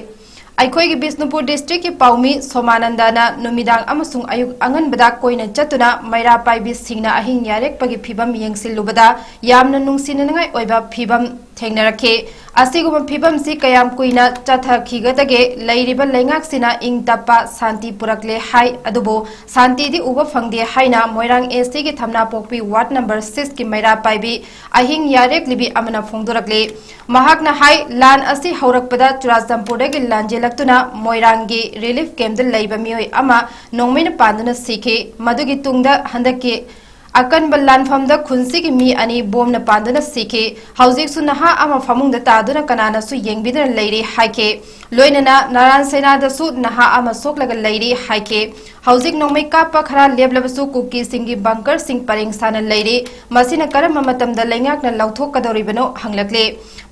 ꯑꯩꯈꯣꯏꯒꯤ ꯕꯤꯁꯅꯨꯄꯨꯔ ꯗꯤꯁꯇ꯭ꯔꯤꯛꯀꯤ ꯄꯥꯎꯃꯤ ꯁꯣꯃꯥꯅꯟꯗꯅ ꯅꯨꯃꯤꯗꯥꯡ ꯑꯃꯁꯨꯡ ꯑꯌꯨꯛ ꯑꯉꯟꯕꯗ ꯀꯣꯏꯅ ꯆꯠꯇꯨꯅ ꯃꯩꯔꯥ ꯄꯥꯏꯕꯤꯁꯤꯡꯅ ꯑꯍꯤꯡ ꯌꯥꯔꯦꯛꯄꯒꯤ ꯐꯤꯕꯝ ꯌꯦꯡꯁꯤꯜꯂꯨꯕꯗ ꯌꯥꯝꯅ ꯅꯨꯡꯁꯤꯅꯅꯤꯡꯉꯥꯏ ꯑꯣꯏꯕ ꯐꯤꯕꯝ ꯊꯦꯡꯅꯔꯛꯈꯤ꯫ ꯑꯁꯤꯒꯨꯝꯕ ꯐꯤꯕꯝꯁꯤ ꯀꯌꯥꯝ ꯀꯨꯏꯅ ꯆꯠꯊꯈꯤꯒꯗꯒꯦ? ꯂꯩꯔꯤꯕ ꯂꯩꯉꯥꯛꯁꯤꯅ ꯏꯪ ꯇꯞꯄ ꯁꯥꯟꯇꯤ ꯄꯨꯔꯛꯂꯦ ꯍꯥꯏ, ꯑꯗꯨꯕꯨ ꯁꯥꯟꯇꯤꯗꯤ ꯎꯕ ꯐꯪꯗꯦ ꯍꯥꯏꯅ ꯃꯣꯏꯔꯥꯡ ꯑꯦꯁ ꯇꯤꯒꯤ ꯊꯝꯅꯥꯄꯣꯛꯄꯤ ꯋꯥꯔꯗ ꯅꯝꯕꯔ ꯁꯤꯛꯁꯀꯤ ꯃꯩꯔꯥ ꯄꯥꯏꯕꯤ ꯑꯍꯤꯡ ꯌꯥꯔꯦꯛꯂꯤꯕꯤ ꯑꯃꯅ ꯐꯣꯡꯗꯣꯔꯛꯂꯤ꯫ ꯃꯍꯥꯛꯅ ꯍꯥꯏ, ꯂꯥꯟ ꯑꯁꯤ ꯍꯧꯔꯛꯄꯗ ꯆꯨꯔꯥꯆꯥꯟꯄꯨꯔꯗꯒꯤ ꯂꯥꯟꯖꯦꯜꯂꯛꯇꯨꯅ ꯃꯣꯏꯔꯥꯡꯒꯤ ꯔꯤꯂꯤꯐ ꯀꯦꯝꯞꯇ ꯂꯩꯕ ꯃꯤꯑꯣꯏ ꯑꯃ ꯅꯣꯡꯃꯩꯅ ꯄꯥꯟꯗꯨꯅ ꯁꯤꯈꯤ꯫ ꯃꯗꯨꯒꯤ ꯇꯨꯡꯗ ꯍꯟꯗꯛꯀꯤ ꯑꯀꯟꯕ ꯂꯥꯟꯐꯝꯗ ꯈꯨꯟꯁꯤꯒꯤ ꯃꯤ ꯑꯅꯤ ꯕꯣꯝꯅ ꯄꯥꯟꯗꯨꯅ ꯁꯤꯈꯤ꯫ ꯍꯧꯖꯤꯛꯁꯨ ꯅꯍꯥ ꯑꯃ ꯐꯃꯨꯡꯗ ꯇꯥꯗꯨꯅ ꯀꯅꯥꯅꯁꯨ ꯌꯦꯡꯕꯤꯗꯅ ꯂꯩꯔꯤ ꯍꯥꯏꯈꯤ꯫ ꯂꯣꯏꯅꯅ ꯅꯥꯔꯥꯟ ꯁꯦꯅꯥꯗꯁꯨ ꯅꯍꯥ ꯑꯃ ꯁꯣꯛꯂꯒ ꯂꯩꯔꯤ ꯍꯥꯏꯈꯤ꯫ ꯍꯧꯖꯤꯛ ꯅꯣꯡꯃꯩ ꯀꯥꯞꯄ ꯈꯔ ꯂꯦꯞꯂꯕꯁꯨ ꯀꯨꯀꯤꯁꯤꯡꯒꯤ ꯕꯪꯀꯔꯁꯤꯡ ꯄꯔꯦꯡ ꯁꯥꯅ ꯂꯩꯔꯤ꯫ ꯃꯁꯤꯅ ꯀꯔꯝꯕ ꯃꯇꯝꯗ ꯂꯩꯉꯥꯛꯅ ꯂꯧꯊꯣꯛꯀꯗꯧꯔꯤꯕꯅꯣ ꯍꯪꯂꯛꯂꯤ꯫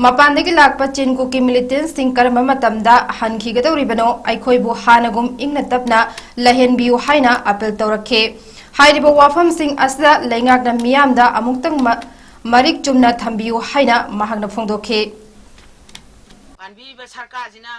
ꯃꯄꯥꯟꯗꯒꯤ ꯂꯥꯛꯄ ꯆꯤꯟ ꯀꯨꯀꯤ ꯃꯤꯂꯤꯇꯦꯟꯁꯤꯡ ꯀꯔꯝꯕ ꯃꯇꯝꯗ ꯍꯟꯈꯤꯒꯗꯧꯔꯤꯕꯅꯣ? ꯑꯩꯈꯣꯏꯕꯨ ꯍꯥꯟꯅꯒꯨꯝ ꯏꯪꯅ ꯇꯞꯅ ꯂꯩꯍꯟꯕꯤꯌꯨ ꯍꯥꯏꯅ ꯑꯄꯤꯜ ꯇꯧꯔꯛꯈꯤ꯫ ꯍꯥꯏꯔꯤꯕ ꯋꯥꯐꯝꯁꯤꯡ ꯑꯁꯤꯗ ꯂꯩꯉꯥꯛꯅ ꯃꯤꯌꯥꯝꯗ ꯑꯃꯨꯛꯇꯪ ꯃ-, ꯃꯔꯤꯛ ꯆꯨꯝꯅ ꯊꯝꯕꯤꯌꯨ ꯍꯥꯏꯅ ꯃꯍꯥꯛꯅ ꯐꯣꯡꯗꯣꯛꯈꯤ꯫ ꯄꯥꯟꯕꯤꯔꯤꯕ ꯁꯔꯀꯥꯔꯁꯤꯅ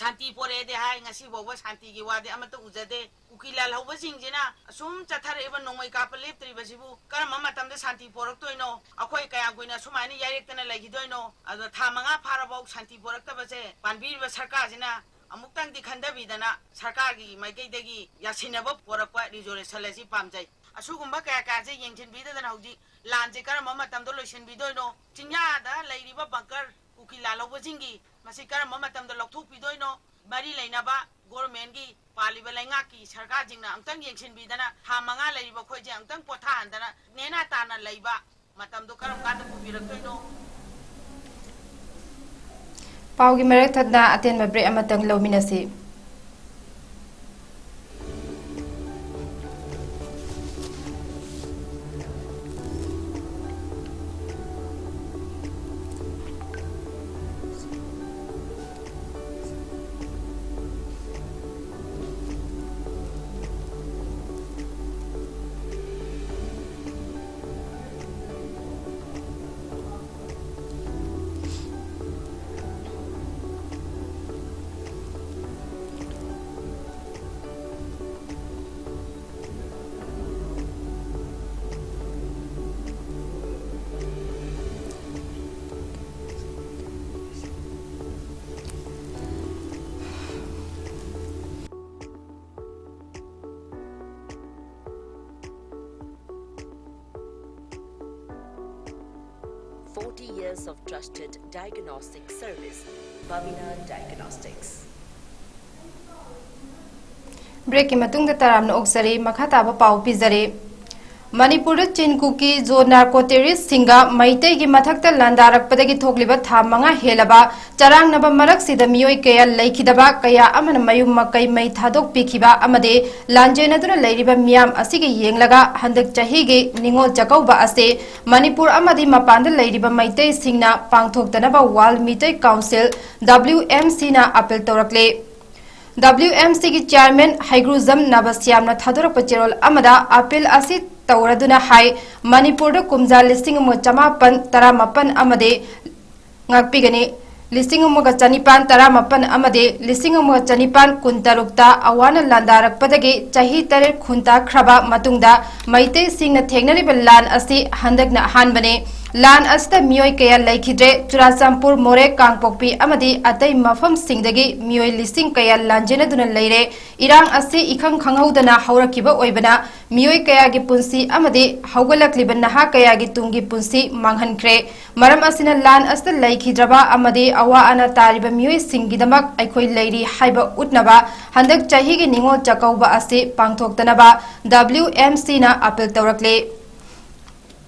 ꯁꯥꯟꯇꯤ ꯄꯣꯔꯛꯑꯦꯗꯤ ꯍꯥꯏ, ꯉꯁꯤ ꯐꯥꯎꯕ ꯁꯥꯟꯇꯤꯒꯤ ꯋꯥꯗꯤ ꯑꯃꯠꯇ ꯎꯖꯗꯦ꯫ ꯀꯨꯀꯤ ꯂꯥꯜꯍꯧꯕꯁꯤꯡꯁꯤꯅ ꯑꯁꯨꯝ ꯆꯠꯊꯔꯛꯏꯕ ꯅꯣꯡꯃꯩ ꯀꯥꯞꯄ ꯂꯦꯞꯇ꯭ꯔꯤꯕꯁꯤꯕꯨ ꯀꯔꯝꯕ ꯃꯇꯝꯗ ꯁꯥꯟꯇꯤ ꯄꯣꯔꯛꯇꯣꯏꯅꯣ? ꯑꯩꯈꯣꯏ ꯀꯌꯥꯝ ꯀꯨꯏꯅ ꯁꯨꯃꯥꯏꯅ ꯌꯥꯏꯔꯦꯛꯇꯅ ꯂꯩꯈꯤꯗꯣꯏꯅꯣ? ꯑꯗꯣ ꯊꯥ ꯃꯉꯥ ꯐꯥꯔꯐꯥꯎ ꯁꯥꯟꯇꯤ ꯄꯣꯔꯛꯇꯕꯁꯦ ꯄꯥꯟꯕꯤꯔꯤꯕ ꯁꯔꯀꯥꯔꯁꯤꯅ ꯑꯃꯨꯛꯇꯪꯗꯤ ꯈꯟꯊꯕꯤꯗꯅ ꯁꯔꯀꯥꯔꯒꯤ ꯃꯥꯏꯀꯩꯗꯒꯤ ꯌꯥꯁꯤꯟꯅꯕ ꯄꯣꯔꯛꯄ ꯔꯤꯖꯣꯂꯨꯁꯟ ꯑꯁꯤ ꯄꯥꯝꯖꯩ꯫ ꯑꯁꯤꯒꯨꯝꯕ ꯀꯌꯥ ꯀꯌꯥꯁꯦ ꯌꯦꯡꯁꯤꯟꯕꯤꯗꯗꯅ ꯍꯧꯖꯤꯛ ꯂꯥꯟꯁꯦ ꯀꯔꯝꯕ ꯃꯇꯝꯗ ꯂꯣꯏꯁꯤꯟꯕꯤꯗꯣꯏꯅꯣ? ꯆꯤꯡꯌꯥꯗ ꯂꯩꯔꯤꯕ ꯕꯪꯀꯔ ꯀꯨꯀꯤ ꯂꯥꯜꯍꯧꯕꯁꯤꯡꯒꯤ ꯃꯁꯤ ꯀꯔꯝꯕ ꯃꯇꯝꯗ ꯂꯧꯊꯣꯛꯄꯤꯗꯣꯏꯅꯣ? ꯃꯔꯤ ꯂꯩꯅꯕ ꯒꯣꯔꯃꯦꯟꯒꯤ, ꯄꯥꯜꯂꯤꯕ ꯂꯩꯉꯥꯛꯀꯤ ꯁꯔꯀꯥꯔꯁꯤꯡꯅ ꯑꯃꯨꯛꯇꯪ ꯌꯦꯡꯁꯤꯟꯕꯤꯗꯅ ꯊꯥ ꯃꯉꯥ ꯂꯩꯔꯤꯕ ꯑꯩꯈꯣꯏꯁꯦ ꯑꯃꯨꯛꯇꯪ ꯄꯣꯊꯥꯍꯟꯗꯅ ꯅꯦꯅꯥ ꯇꯥꯅ ꯂꯩꯕ ꯃꯇꯝꯗꯣ ꯀꯔꯝ ꯀꯥꯟꯗ ꯄꯨꯕꯤꯔꯛꯇꯣꯏꯅꯣ? ꯄꯥꯎꯒꯤ ꯃꯔꯛ ꯊꯠꯅ ꯑꯇꯦꯟꯕ ꯕ꯭ꯔꯦꯛ ꯑꯃꯇꯪ ꯂꯧꯃꯤꯟꯅꯁꯤ꯫ Forty years of trusted diagnostic service, Babina Diagnostics. ꯕ꯭ꯔꯦꯛꯀꯤ ꯃꯇꯨꯡꯗ ꯇꯔꯥꯝꯅ ꯑꯣꯛꯆꯔꯤ꯫ ꯃꯈꯥ ꯇꯥꯕ ꯄꯥꯎ ꯄꯤꯖꯔꯤ꯫ ꯃꯅꯤꯄꯨꯔꯗ ꯆꯤꯟ ꯀꯨꯀꯤ ꯖꯣ ꯅꯥꯔꯀꯣ ꯇꯦꯔꯤꯁꯁꯤꯡꯒ ꯃꯩꯇꯩꯒꯤ ꯃꯊꯛꯇ ꯂꯥꯟꯗꯥꯔꯛꯄꯗꯒꯤ ꯊꯣꯛꯂꯤꯕ ꯊꯥ ꯃꯉꯥ ꯍꯦꯜꯂꯕ ꯆꯔꯥꯡꯅꯕ ꯃꯔꯛꯁꯤꯗ ꯃꯤꯑꯣꯏ ꯀꯌꯥ ꯂꯩꯈꯤꯗꯕ, ꯀꯌꯥ ꯑꯃꯅ ꯃꯌꯨꯝ ꯃꯀꯩ ꯃꯩ ꯊꯥꯗꯣꯛꯄꯤꯈꯤꯕ ꯑꯃꯗꯤ ꯂꯥꯟꯖꯦꯟꯅꯗꯨꯅ ꯂꯩꯔꯤꯕ ꯃꯤꯌꯥꯝ ꯑꯁꯤꯒꯤ ꯌꯦꯡꯂꯒ ꯍꯟꯗꯛ ꯆꯍꯤꯒꯤ ꯅꯤꯉꯣꯜ ꯆꯥꯛꯀꯧꯕ ꯑꯁꯤ ꯃꯅꯤꯄꯨꯔ ꯑꯃꯗꯤ ꯃꯄꯥꯟꯗ ꯂꯩꯔꯤꯕ ꯃꯩꯇꯩꯁꯤꯡꯅ ꯄꯥꯡꯊꯣꯛꯇꯅꯕ World Meitei Council, W M C ꯅ appeal ꯇꯧꯔꯛꯂꯦ꯫ W M C ꯒꯤ chairman ꯍꯩꯒ꯭ꯔꯨꯖꯝ ꯅꯕꯁ꯭ꯌꯥꯝꯅ ꯊꯥꯗꯣꯔꯛꯄ ꯆꯦꯔꯣꯜ ꯑꯃꯗ appeal ꯑꯁꯤ ꯇꯧꯔꯗꯨꯅ ꯍꯥꯏ, ꯃꯅꯤꯄꯨꯔꯗ ꯀꯨꯝꯖꯥ ꯂꯤꯁꯤꯡ ꯑꯃꯒ ꯆꯃꯥꯄꯟ ꯇꯔꯥꯃꯥꯄꯟ ꯑꯃꯗꯤ ꯉꯥꯛꯄꯤꯒꯅꯤ, ꯂꯤꯁꯤꯡ ꯑꯃꯒ ꯆꯅꯤꯄꯥꯟ ꯇꯔꯥꯃꯥꯄꯟ ꯑꯃꯗꯤ ꯂꯤꯁꯤꯡ ꯑꯃꯒ ꯆꯅꯤꯄꯥꯟ ꯀꯨꯟꯇꯔꯨꯛꯇ ꯑꯋꯥꯅ ꯂꯥꯟꯗꯥꯔꯛꯄꯗꯒꯤ ꯆꯍꯤ ꯇꯔꯦꯠ ꯈꯨꯟꯇꯥꯈ꯭ꯔꯕ ꯃꯇꯨꯡꯗ ꯃꯩꯇꯩꯁꯤꯡꯅ ꯊꯦꯡꯅꯔꯤꯕ ꯂꯥꯟ ꯑꯁꯤ ꯍꯟꯗꯛꯅ ꯑꯍꯥꯟꯕꯅꯤ꯫ ꯂꯥꯟ ꯑꯁꯤꯗ ꯃꯤꯑꯣꯏ ꯀꯌꯥ ꯂꯩꯈꯤꯗ꯭ꯔꯦ꯫ ꯆꯨꯔꯥꯆꯥꯟꯄꯨꯔ, ꯃꯣꯔꯦ, ꯀꯥꯡꯄꯣꯛꯄꯤ ꯑꯃꯗꯤ ꯑꯇꯩ ꯃꯐꯝꯁꯤꯡꯗꯒꯤ ꯃꯤꯑꯣꯏ ꯂꯤꯁꯤꯡ ꯀꯌꯥ ꯂꯥꯟꯖꯦꯟꯅꯗꯨꯅ ꯂꯩꯔꯦ꯫ ꯏꯔꯥꯡ ꯑꯁꯤ ꯏꯈꯪ ꯈꯪꯍꯧꯗꯅ ꯍꯧꯔꯛꯈꯤꯕ ꯑꯣꯏꯕꯅ ꯃꯤꯑꯣꯏ ꯀꯌꯥꯒꯤ ꯄꯨꯟꯁꯤ ꯑꯃꯗꯤ ꯍꯧꯒꯠꯂꯛꯂꯤꯕ ꯅꯍꯥ ꯀꯌꯥꯒꯤ ꯇꯨꯡꯒꯤ ꯄꯨꯟꯁꯤ ꯃꯥꯡꯍꯟꯈ꯭ꯔꯦ꯫ ꯃꯔꯝ ꯑꯁꯤꯅ ꯂꯥꯟ ꯑꯁꯤꯗ ꯂꯩꯈꯤꯗ꯭ꯔꯕ ꯑꯃꯗꯤ ꯑꯋꯥ ꯑꯅꯥ ꯇꯥꯔꯤꯕ ꯃꯤꯑꯣꯏꯁꯤꯡꯒꯤꯗꯃꯛ ꯑꯩꯈꯣꯏ ꯂꯩꯔꯤ ꯍꯥꯏꯕ ꯎꯠꯅꯕ ꯍꯟꯗꯛ ꯆꯍꯤꯒꯤ ꯅꯤꯉꯣꯜ ꯆꯥꯛꯀꯧꯕ ꯑꯁꯤ ꯄꯥꯡꯊꯣꯛꯇꯅꯕ W M C ꯅ appeal ꯇꯧꯔꯛꯂꯤ꯫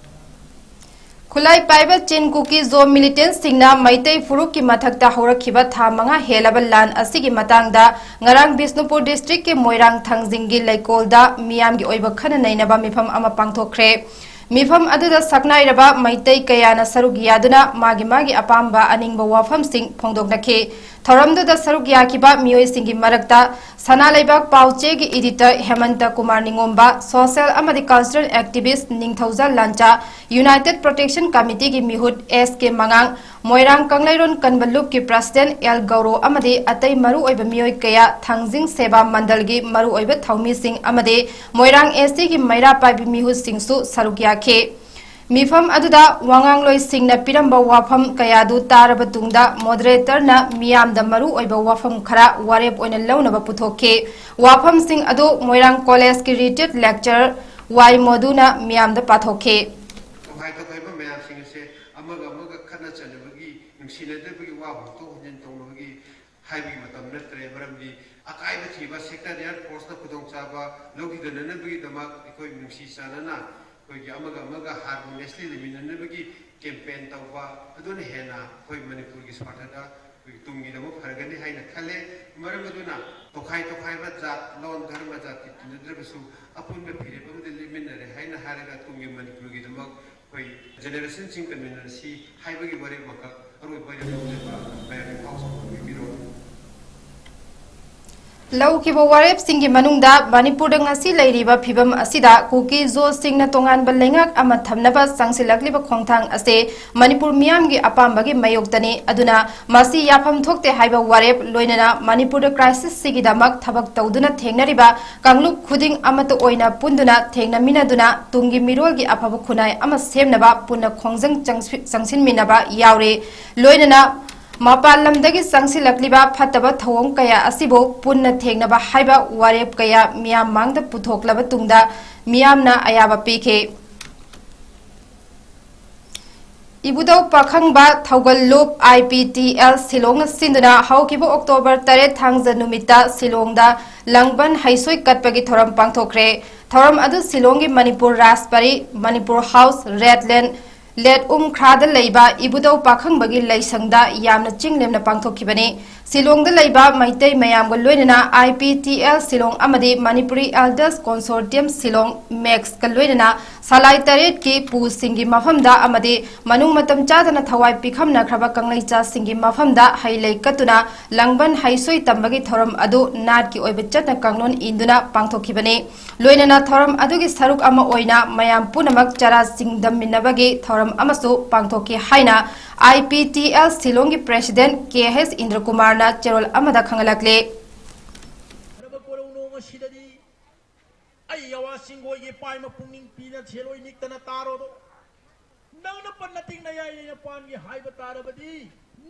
ꯈꯨꯠꯂꯥꯏ ꯄꯥꯏꯕ ꯆꯤꯟ ꯀꯨꯀꯤ ꯖꯣ militantꯁꯤꯡꯅ ꯃꯩꯇꯩ ꯐꯨꯔꯨꯞꯀꯤ ꯃꯊꯛꯇ ꯍꯧꯔꯛꯈꯤꯕ ꯊꯥ ꯃꯉꯥ ꯍꯦꯜꯂꯕ ꯂꯥꯟ ꯑꯁꯤꯒꯤ ꯃꯇꯥꯡꯗ ꯉꯔꯥꯡ ꯕꯤꯁꯅꯨꯄꯨꯔ districtꯀꯤ ꯃꯣꯏꯔꯥꯡ ꯊꯥꯡꯖꯤꯡꯒꯤ ꯂꯩꯀꯣꯜꯗ ꯃꯤꯌꯥꯝꯒꯤ ꯑꯣꯏꯕ ꯈꯟꯅ ꯅꯩꯅꯕ ꯃꯤꯐꯝ ꯑꯃ ꯄꯥꯡꯊꯣꯛꯈ꯭ꯔꯦ꯫ ꯃꯤꯐꯝ ꯑꯗꯨꯗ ꯁꯛꯅꯥꯏꯔꯕ ꯃꯩꯇꯩ ꯀꯌꯥꯅ ꯁꯔꯨꯛ ꯌꯥꯗꯨꯅ ꯃꯥꯒꯤ ꯃꯥꯒꯤ ꯑꯄꯥꯝꯕ ꯑꯅꯤꯡꯕ ꯋꯥꯐꯝꯁꯤꯡ ꯐꯣꯡꯗꯣꯛꯅꯈꯤ꯫ ꯊꯧꯔꯝꯗꯨꯗ ꯁꯔꯨꯛ ꯌꯥꯈꯤꯕ ꯃꯤꯑꯣꯏꯁꯤꯡꯒꯤ ꯃꯔꯛꯇ ꯁꯅꯥ ꯂꯩꯕꯥꯛ ꯄꯥꯎꯆꯦꯒꯤ editor ꯍꯦꯃꯟꯇ ꯀꯨꯃꯥꯔ ꯅꯤꯉꯣꯝꯕ, social ꯑꯃꯗꯤ cultural activist ꯅꯤꯡꯊꯧꯖꯥ ꯂꯥꯟꯆꯥ, United Protection Committeeꯒꯤ ꯃꯤꯍꯨꯠ S K ꯃꯉꯥꯡ, ꯃꯣꯏꯔꯥꯡ ꯀꯪꯂꯩꯔꯣꯟ ꯀꯟꯕ ꯂꯨꯞꯀꯤ president L ꯒꯧꯔꯣ ꯑꯃꯗꯤ ꯑꯇꯩ ꯃꯔꯨꯑꯣꯏꯕ ꯃꯤꯑꯣꯏ ꯀꯌꯥ, ꯊꯥꯡꯖꯤꯡ ꯁꯦꯕꯥ ꯃꯟꯗꯜꯒꯤ ꯃꯔꯨꯑꯣꯏꯕ ꯊꯧꯃꯤꯁꯤꯡ ꯑꯃꯗꯤ ꯃꯣꯏꯔꯥꯡ ACꯒꯤ ꯃꯩꯔꯥ ꯄꯥꯏꯕꯤ ꯃꯤꯍꯨꯠꯁꯤꯡꯁꯨ ꯁꯔꯨꯛ ꯌꯥꯈꯤ꯫ ꯃꯤꯐꯝ ꯑꯗꯨꯗ ꯋꯥꯉꯥꯡꯂꯣꯏꯁꯤꯡꯅ ꯄꯤꯔꯝꯕ ꯋꯥꯐꯝ ꯀꯌꯥꯗꯨ ꯇꯥꯔꯕ ꯇꯨꯡꯗ moderatorꯅ ꯃꯤꯌꯥꯝꯗ ꯃꯔꯨ ꯑꯣꯏꯕ ꯋꯥꯐꯝ ꯈꯔ ꯋꯥꯔꯦꯞ ꯑꯣꯏꯅ ꯂꯧꯅꯕ ꯄꯨꯊꯣꯛꯈꯤ꯫ ꯋꯥꯐꯝꯁꯤꯡ ꯑꯗꯨ ꯃꯣꯏꯔꯥꯡ collegeꯀꯤ retired lecturer Y ꯃꯣꯗꯨꯅ ꯃꯤꯌꯥꯝꯗ ꯄꯥꯊꯣꯛꯈꯤ꯫ ꯇꯣꯈꯥꯏ ꯇꯣꯈꯥꯏꯕ ꯃꯌꯥꯝꯁꯤꯡ ꯑꯁꯦ ꯑꯃꯒ ꯑꯃꯒ ꯈꯠꯅ ꯆꯩꯅꯕꯒꯤ, ꯅꯨꯡꯁꯤꯅꯗꯕꯒꯤ ꯋꯥ ꯍꯣꯡꯗꯣꯛ ꯍꯣꯟꯖꯤꯟ ꯇꯧꯅꯕꯒꯤ ꯍꯥꯏꯕꯒꯤ ꯃꯇꯝ ꯅꯠꯇ꯭ꯔꯦ꯫ ꯃꯔꯝꯗꯤ ꯑꯀꯥꯏ ꯍꯥꯏꯕ ꯊꯤꯕ ꯁꯦꯛꯇꯔ ꯑꯦꯌꯔ ꯐꯣꯔꯁꯅ ꯈꯨꯗꯣꯡꯆꯥꯕ ꯂꯧꯈꯤꯗꯅꯅꯕꯒꯤꯗꯃꯛ ꯑꯩꯈꯣꯏ ꯅꯨꯡꯁꯤ ꯆꯥꯟꯅꯅ ꯑꯩꯈꯣꯏꯒꯤ ꯑꯃꯒ ꯑꯃꯒ ꯍꯥꯔꯃꯣꯅꯤꯌꯁꯂꯤ ꯂꯩꯃꯤꯟꯅꯅꯕꯒꯤ ꯀꯦꯝꯄꯦꯟ ꯇꯧꯕ, ꯑꯗꯨꯅ ꯍꯦꯟꯅ ꯑꯩꯈꯣꯏ ꯃꯅꯤꯄꯨꯔꯒꯤ ꯁ꯭ꯋꯥꯔꯊꯗ ꯑꯩꯈꯣꯏꯒꯤ ꯇꯨꯡꯒꯤ ꯑꯃꯨꯛ ꯐꯔꯒꯅꯤ ꯍꯥꯏꯅ ꯈꯜꯂꯦ꯫ ꯃꯔꯝ ꯑꯗꯨꯅ ꯇꯣꯈꯥꯏ ꯇꯣꯈꯥꯏꯕ ꯖꯥꯠ, ꯂꯣꯟ, ꯙꯔꯃ, ꯖꯥꯇꯤ ꯇꯤꯟꯅꯗ꯭ꯔꯕꯁꯨ ꯑꯄꯨꯟꯕ ꯐꯤꯔꯦꯞ ꯑꯃꯗ ꯂꯦꯞꯃꯤꯟꯅꯔꯦ ꯍꯥꯏꯅ ꯍꯥꯏꯔꯒ ꯇꯨꯡꯒꯤ ꯃꯅꯤꯄꯨꯔꯒꯤꯗꯃꯛ ꯑꯩꯈꯣꯏ ꯖꯦꯅꯦꯔꯦꯁꯟꯁꯤꯡ ꯀꯟꯃꯤꯟꯅꯔꯁꯤ ꯍꯥꯏꯕꯒꯤ ꯋꯥꯔꯦꯞ ꯑꯃꯈꯛ ꯑꯔꯣꯏꯕ ꯑꯣꯏꯅ ꯂꯧꯖꯕ ꯃꯌꯥꯝꯒꯤ ꯄꯥꯎ ꯆꯥꯎꯊꯣꯛꯄꯤꯔꯣ꯫ ꯂꯧꯈꯤꯕ ꯋꯥꯔꯦꯞꯁꯤꯡꯒꯤ ꯃꯅꯨꯡꯗ ꯃꯅꯤꯄꯨꯔꯗ ꯉꯁꯤ ꯂꯩꯔꯤꯕ ꯐꯤꯕꯝ ꯑꯁꯤꯗ ꯀꯨꯀꯤ ꯖꯣꯁꯁꯤꯡꯅ ꯇꯣꯉꯥꯟꯕ ꯂꯩꯉꯥꯛ ꯑꯃ ꯊꯝꯅꯕ ꯆꯪꯁꯤꯜꯂꯛꯂꯤꯕ ꯈꯣꯡꯊꯥꯡ ꯑꯁꯤ ꯃꯅꯤꯄꯨꯔ ꯃꯤꯌꯥꯝꯒꯤ ꯑꯄꯥꯝꯕꯒꯤ ꯃꯥꯌꯣꯛꯇꯅꯤ꯫ ꯑꯗꯨꯅ ꯃꯁꯤ ꯌꯥꯐꯝ ꯊꯣꯛꯇꯦ ꯍꯥꯏꯕ ꯋꯥꯔꯦꯞ, ꯂꯣꯏꯅꯅ ꯃꯅꯤꯄꯨꯔꯗ ꯀ꯭ꯔꯥꯏꯁꯤꯁꯁꯤꯒꯤꯗꯃꯛ ꯊꯕꯛ ꯇꯧꯗꯨꯅ ꯊꯦꯡꯅꯔꯤꯕ ꯀꯥꯡꯂꯨꯞ ꯈꯨꯗꯤꯡ ꯑꯃꯠꯇ ꯑꯣꯏꯅ ꯄꯨꯟꯗꯨꯅ ꯊꯦꯡꯅꯃꯤꯟꯅꯗꯨꯅ ꯇꯨꯡꯒꯤ ꯃꯤꯔꯣꯜꯒꯤ ꯑꯐꯕ ꯈꯨꯟꯅꯥꯏ ꯑꯃ ꯁꯦꯝꯅꯕ ꯄꯨꯟꯅ ꯈꯣꯡꯖꯪ ꯆꯪꯁꯤ-, ꯆꯪꯁꯤꯟꯃꯤꯟꯅꯕ ꯌꯥꯎꯔꯤ꯫ ꯂꯣꯏꯅꯅ ꯃꯄꯥꯟ ꯂꯝꯗꯒꯤ ꯆꯪꯁꯤꯜꯂꯛꯂꯤꯕ ꯐꯠꯇꯕ ꯊꯧꯑꯣꯡ ꯀꯌꯥ ꯑꯁꯤꯕꯨ ꯄꯨꯟꯅ ꯊꯦꯡꯅꯕ ꯍꯥꯏꯕ ꯋꯥꯔꯦꯞ ꯀꯌꯥ ꯃꯤꯌꯥꯝ ꯃꯥꯡꯗ ꯄꯨꯊꯣꯛꯂꯕ ꯇꯨꯡꯗ ꯃꯤꯌꯥꯝꯅ ꯑꯌꯥꯕ ꯄꯤꯈꯤ꯫ ꯏꯕꯨꯙꯧ ꯄꯥꯈꯪꯕ ꯊꯧꯒꯜ ꯂꯨꯞ, I P T L, ꯁꯤꯂꯣꯡꯅ ꯁꯤꯟꯗꯨꯅ ꯍꯧꯈꯤꯕ ꯑꯣꯛꯇꯣꯕꯔ ꯇꯔꯦꯠ, ꯊꯥꯡꯖ ꯅꯨꯃꯤꯠꯇ ꯁꯤꯂꯣꯡꯗ ꯂꯥꯡꯕꯟ ꯍꯩꯁꯣꯏ ꯀꯠꯄꯒꯤ ꯊꯧꯔꯝ ꯄꯥꯡꯊꯣꯛꯈ꯭ꯔꯦ꯫ ꯊꯧꯔꯝ ꯑꯗꯨ ꯁꯤꯂꯣꯡꯒꯤ ꯃꯅꯤꯄꯨꯔ ꯔꯥꯖꯕꯥꯔꯤ, ꯃꯅꯤꯄꯨꯔ ꯍꯥꯎꯁ, ꯔꯦꯗ ꯂꯦꯟ, ꯂꯦꯠ ꯎꯝ ꯈ꯭ꯔꯥꯗ ꯂꯩꯕ ꯏꯕꯨꯙꯧ ꯄꯥꯈꯪꯕꯒꯤ ꯂꯩꯁꯪꯗ ꯌꯥꯝꯅ ꯆꯤꯡ ꯂꯦꯝꯅ ꯄꯥꯡꯊꯣꯛꯈꯤꯕꯅꯤ꯫ ꯁꯤꯂꯣꯡꯗ ꯂꯩꯕ ꯃꯩꯇꯩ ꯃꯌꯥꯝꯒ ꯂꯣꯏꯅꯅ I P T L Shillong ꯑꯃꯗꯤ ꯃꯅꯤꯄꯨꯔꯤ ꯑꯦꯜꯗꯔꯁ ꯀꯣꯟꯁꯣꯔꯇꯤꯌꯝ ꯁꯤꯂꯣꯡ, ꯃꯦꯛꯁꯀ ꯂꯣꯏꯅꯅ ꯁꯂꯥꯏ ꯇꯔꯦꯠꯀꯤ ꯄꯨꯁꯤꯡꯒꯤ ꯃꯐꯝꯗ ꯑꯃꯗꯤ ꯃꯅꯨꯡ ꯃꯇꯝ ꯆꯥꯗꯅ ꯊꯋꯥꯏ ꯄꯤꯈꯝꯅꯈ꯭ꯔꯕ ꯀꯪꯂꯩꯆꯥꯁꯤꯡꯒꯤ ꯃꯐꯝꯗ ꯍꯩ ꯂꯩ ꯀꯠꯇꯨꯅ ꯂꯥꯡꯕꯟ ꯍꯩꯁꯣꯏ ꯇꯝꯕꯒꯤ ꯊꯧꯔꯝ ꯑꯗꯨ ꯅꯥꯠꯀꯤ ꯑꯣꯏꯕ ꯆꯠꯅ ꯀꯥꯡꯂꯣꯟ ꯏꯟꯗꯨꯅ ꯄꯥꯡꯊꯣꯛꯈꯤꯕꯅꯤ꯫ ꯂꯣꯏꯅꯅ ꯊꯧꯔꯝ ꯑꯗꯨꯒꯤ ꯁꯔꯨꯛ ꯑꯃ ꯑꯣꯏꯅ ꯃꯌꯥꯝ ꯄꯨꯝꯅꯃꯛ ꯆꯔꯥ ꯆꯤꯡꯗꯝꯃꯤꯟꯅꯕꯒꯤ ꯊꯧꯔꯝ ꯑꯃꯁꯨ ꯄꯥꯡꯊꯣꯛꯈꯤ ꯍꯥꯏꯅ I P T L ꯁꯤꯂꯣꯡꯒꯤ ꯄ꯭ꯔꯦꯁꯤꯗꯦꯟꯠ ꯀꯦ ꯑꯩꯆ ꯏꯟꯗ꯭ꯔꯀꯨꯃꯥꯔꯅ ꯆꯦꯔꯣꯜ ꯑꯃꯗ ꯈꯪꯍꯜꯂꯛꯂꯤ꯫ ꯈꯔꯕ ꯀꯣꯔꯧꯅꯣꯡ ꯑꯁꯤꯗꯗꯤ ꯑꯩ ꯌꯥꯋꯥ ꯆꯤꯡꯒꯣꯏꯒꯤ ꯄꯥꯏꯃ ꯄꯨꯛꯅꯤꯡ ꯄꯤꯅ ꯁꯦꯜꯂꯣꯏ ꯅꯤꯛꯇꯅ ꯇꯥꯔꯣꯗꯣ꯫ ꯅꯪꯅ ꯄꯟꯅ ꯇꯤꯡꯅ ꯌꯥꯏ ꯅꯄꯥꯟꯒꯤ ꯍꯥꯏꯕ ꯇꯥꯔꯕꯗꯤ,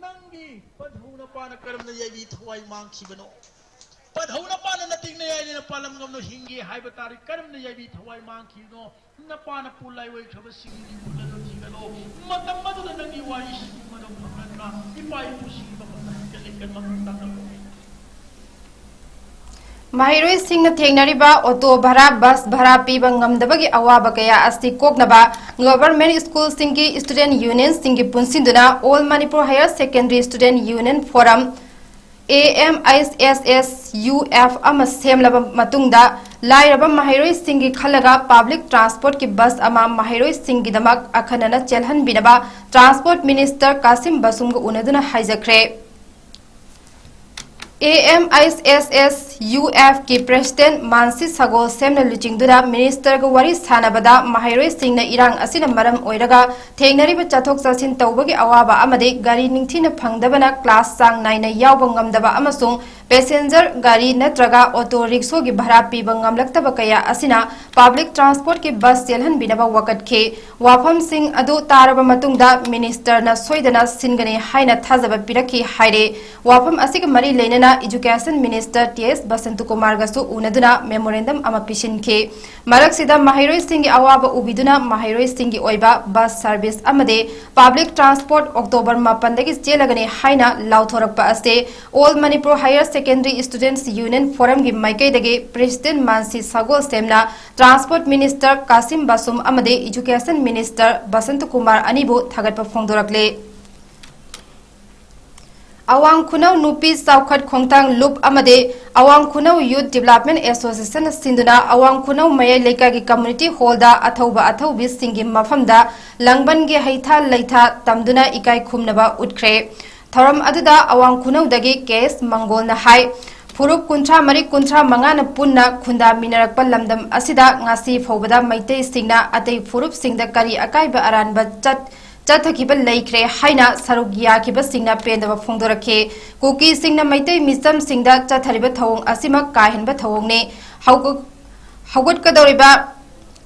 ꯅꯪꯒꯤ ꯄꯟꯊꯧ ꯅꯄꯥꯅ ꯀꯔꯝꯅ ꯌꯥꯏꯕꯤ ꯊꯋꯥꯏ ꯃꯥꯡꯈꯤꯕꯅꯣ? ꯄꯟꯊꯧ ꯅꯄꯥꯅ ꯅꯇꯤꯡꯅ ꯌꯥꯏ ꯅꯄꯥꯂꯝ ꯉꯝꯅ ꯍꯤꯡꯒꯦ ꯍꯥꯏꯕ ꯇꯥꯔꯗꯤ, ꯀꯔꯝꯅ ꯌꯥꯏꯕꯤ ꯊꯋꯥꯏ ꯃꯥꯡꯈꯤꯕꯅꯣ? ꯅꯄꯥꯅ ꯄꯨ ꯂꯥꯏ ꯑꯣꯏꯈ꯭ꯔꯕꯁꯤꯡꯒꯤ ꯃꯨꯠꯂꯒ ꯊꯤꯒꯠꯂꯣ꯫ ꯃꯇꯝ ꯑꯗꯨꯗ ꯅꯪꯒꯤ ꯋꯥꯔꯤꯁꯤꯡ ꯃꯔꯝ ꯐꯪꯂꯗ꯭ꯔꯥ? ꯏꯄꯥ ꯏꯄꯨꯁꯤꯡꯒꯤ ꯃꯐꯝꯗ ꯍꯟꯀꯠ ꯂꯦꯡꯀꯠ ꯃꯈꯜ ꯇꯥꯛꯂꯛꯂꯣ꯫ ꯃꯍꯩꯔꯣꯏꯁꯤꯡꯅ ꯊꯦꯡꯅꯔꯤꯕ ꯑꯣꯇꯣ ꯚꯔꯥ, ꯕꯁ ꯚꯔꯥ ꯄꯤꯕ ꯉꯝꯗꯕꯒꯤ ꯑꯋꯥꯕ ꯀꯌꯥ ꯑꯁꯤ ꯀꯣꯛꯅꯕ Government Schoolꯁꯤꯡꯒꯤ Student Unionꯁꯤꯡꯒꯤ ꯄꯨꯟꯁꯤꯟꯗꯨꯅ All Manipur Higher Secondary Student Union Forum, A M H S S U F, ꯑꯃ ꯁꯦꯝꯂꯕ ꯃꯇꯨꯡꯗ ꯂꯥꯏꯔꯕ ꯃꯍꯩꯔꯣꯏꯁꯤꯡꯒꯤ ꯈꯜꯂꯒ public transportꯀꯤ bus ꯑꯃ ꯃꯍꯩꯔꯣꯏꯁꯤꯡꯒꯤꯗꯃꯛ ꯑꯈꯟꯅꯅ ꯆꯦꯜꯍꯟꯕꯤꯅꯕ Transport Minister Kasim ꯕꯁꯨꯝꯒ ꯎꯅꯗꯨꯅ ꯍꯥꯏꯖꯈ꯭ꯔꯦ꯫ A M H S S U Fꯀꯤ President ꯃꯥꯟꯁꯤ ꯁꯒꯣꯜꯁꯦꯝꯅ ꯂꯨꯆꯤꯡꯗꯨꯅ Ministerꯒ ꯋꯥꯔꯤ ꯁꯥꯟꯅꯕꯗ ꯃꯍꯩꯔꯣꯏꯁꯤꯡꯅ ꯏꯔꯥꯡ ꯑꯁꯤꯅ ꯃꯔꯝ ꯑꯣꯏꯔꯒ ꯊꯦꯡꯅꯔꯤꯕ ꯆꯠꯊꯣꯛ ꯆꯠꯁꯤꯟ ꯇꯧꯕꯒꯤ ꯑꯋꯥꯕ ꯑꯃꯗꯤ ꯒꯥꯔꯤ ꯅꯤꯡꯊꯤꯅ ꯐꯪꯗꯕꯅ class ꯆꯥꯡ ꯅꯥꯏꯅ ꯌꯥꯎꯕ ꯉꯝꯗꯕ ꯑꯃꯁꯨꯡ passenger ꯒꯥꯔꯤ ꯅꯠꯇ꯭ꯔꯒ auto rickshaw ꯒꯤ ꯚꯔꯥ ꯄꯤꯕ ꯉꯝꯂꯛꯇꯕ ꯀꯌꯥ ꯑꯁꯤꯅ public transport ꯀꯤ bus ꯆꯦꯜꯍꯟꯕꯤꯅꯕ ꯋꯥꯀꯠꯈꯤ꯫ ꯋꯥꯐꯝꯁꯤꯡ ꯑꯗꯨ ꯇꯥꯔꯕ ꯃꯇꯨꯡꯗ Ministerꯅ ꯁꯣꯏꯗꯅ ꯁꯤꯟꯒꯅꯤ ꯍꯥꯏꯅ ꯊꯥꯖꯕ ꯄꯤꯔꯛꯈꯤ ꯍꯥꯏꯔꯦ꯫ ꯋꯥꯐꯝ ꯑꯁꯤꯒ ꯃꯔꯤ ꯂꯩꯅꯅ Education Minister T S ꯕꯁꯟꯇꯀꯨꯃꯥꯔꯒꯁꯨ ꯎꯅꯗꯨꯅ memorandum ꯑꯃ ꯄꯤꯁꯤꯟꯈꯤ꯫ ꯃꯔꯛꯁꯤꯗ ꯃꯍꯩꯔꯣꯏꯁꯤꯡꯒꯤ ꯑꯋꯥꯕ ꯎꯕꯤꯗꯨꯅ ꯃꯍꯩꯔꯣꯏꯁꯤꯡꯒꯤ ꯑꯣꯏꯕ bus service ꯑꯃꯗꯤ public transport October ꯃꯥꯄꯟꯗꯒꯤ ꯆꯦꯜꯂꯒꯅꯤ ꯍꯥꯏꯅ ꯂꯥꯎꯊꯣꯔꯛꯄ ꯑꯁꯤ All Manipur Higher Secondary Students Union Forumꯒꯤ ꯃꯥꯏꯀꯩꯗꯒꯤ President ꯃꯥꯟꯁꯤ ꯁꯒꯣꯜꯁꯦꯝꯅ Transport Minister ꯀꯥꯁꯤꯝ ꯕꯥꯁꯨꯝ ꯑꯃꯗꯤ Education Minister ꯕꯁꯟꯇ ꯀꯨꯃꯥꯔ ꯑꯅꯤꯕꯨ ꯊꯥꯒꯠꯄ ꯐꯣꯡꯗꯣꯔꯛꯂꯤ꯫ ꯑꯋꯥꯡ ꯈꯨꯅꯧ ꯅꯨꯄꯤ ꯆꯥꯎꯈꯠ ꯈꯣꯡꯊꯥꯡ ꯂꯨꯞ ꯑꯃꯗꯤ ꯑꯋꯥꯡ ꯈꯨꯅꯧ Youth Development Association ꯁꯤꯟꯗꯨꯅ ꯑꯋꯥꯡ ꯈꯨꯅꯧ ꯃꯌꯥꯏ ꯂꯩꯀꯥꯏꯒꯤ community hallꯗ ꯑꯊꯧꯕ ꯑꯊꯧꯕꯤꯁꯤꯡꯒꯤ ꯃꯐꯝꯗ ꯂꯥꯡꯕꯟꯒꯤ ꯍꯩꯊꯥ ꯂꯩꯊꯥ ꯇꯝꯗꯨꯅ ꯏꯀꯥꯏ ꯈꯨꯝꯅꯕ ꯎꯠꯈ꯭ꯔꯦ꯫ ꯊꯧꯔꯝ ꯑꯗꯨꯗ ꯑꯋꯥꯡ ꯈꯨꯅꯧꯗꯒꯤ ꯀꯦ ꯑꯦꯁ ꯃꯪꯒꯣꯜꯅ ꯍꯥꯏ, ꯐꯨꯔꯨꯞ ꯀꯨꯟꯊ꯭ꯔꯥ ꯃꯔꯤ ꯀꯨꯟꯊ꯭ꯔꯥ ꯃꯉꯥꯅ ꯄꯨꯟꯅ ꯈꯨꯟꯗꯥꯃꯤꯟꯅꯔꯛꯄ ꯂꯝꯗꯝ ꯑꯁꯤꯗ ꯉꯁꯤ ꯐꯥꯎꯕꯗ ꯃꯩꯇꯩꯁꯤꯡꯅ ꯑꯇꯩ ꯐꯨꯔꯨꯞꯁꯤꯡꯗ ꯀꯔꯤ ꯑꯀꯥꯏꯕ ꯑꯔꯥꯟꯕ ꯆꯠ-, ꯆꯠꯊꯈꯤꯕ ꯂꯩꯈ꯭ꯔꯦ ꯍꯥꯏꯅ ꯁꯔꯨꯛ ꯌꯥꯈꯤꯕꯁꯤꯡꯅ ꯄꯦꯟꯗꯕ ꯐꯣꯡꯗꯣꯔꯛꯈꯤ꯫ ꯀꯨꯀꯤꯁꯤꯡꯅ ꯃꯩꯇꯩ ꯃꯤꯆꯝꯁꯤꯡꯗ ꯆꯠꯊꯔꯤꯕ ꯊꯧꯑꯣꯡ ꯑꯁꯤꯃꯛ ꯀꯥ ꯍꯦꯟꯕ ꯊꯧꯑꯣꯡꯅꯤ꯫ ꯍꯧꯒ-, ꯍꯧꯒꯠꯀꯗꯧꯔꯤꯕ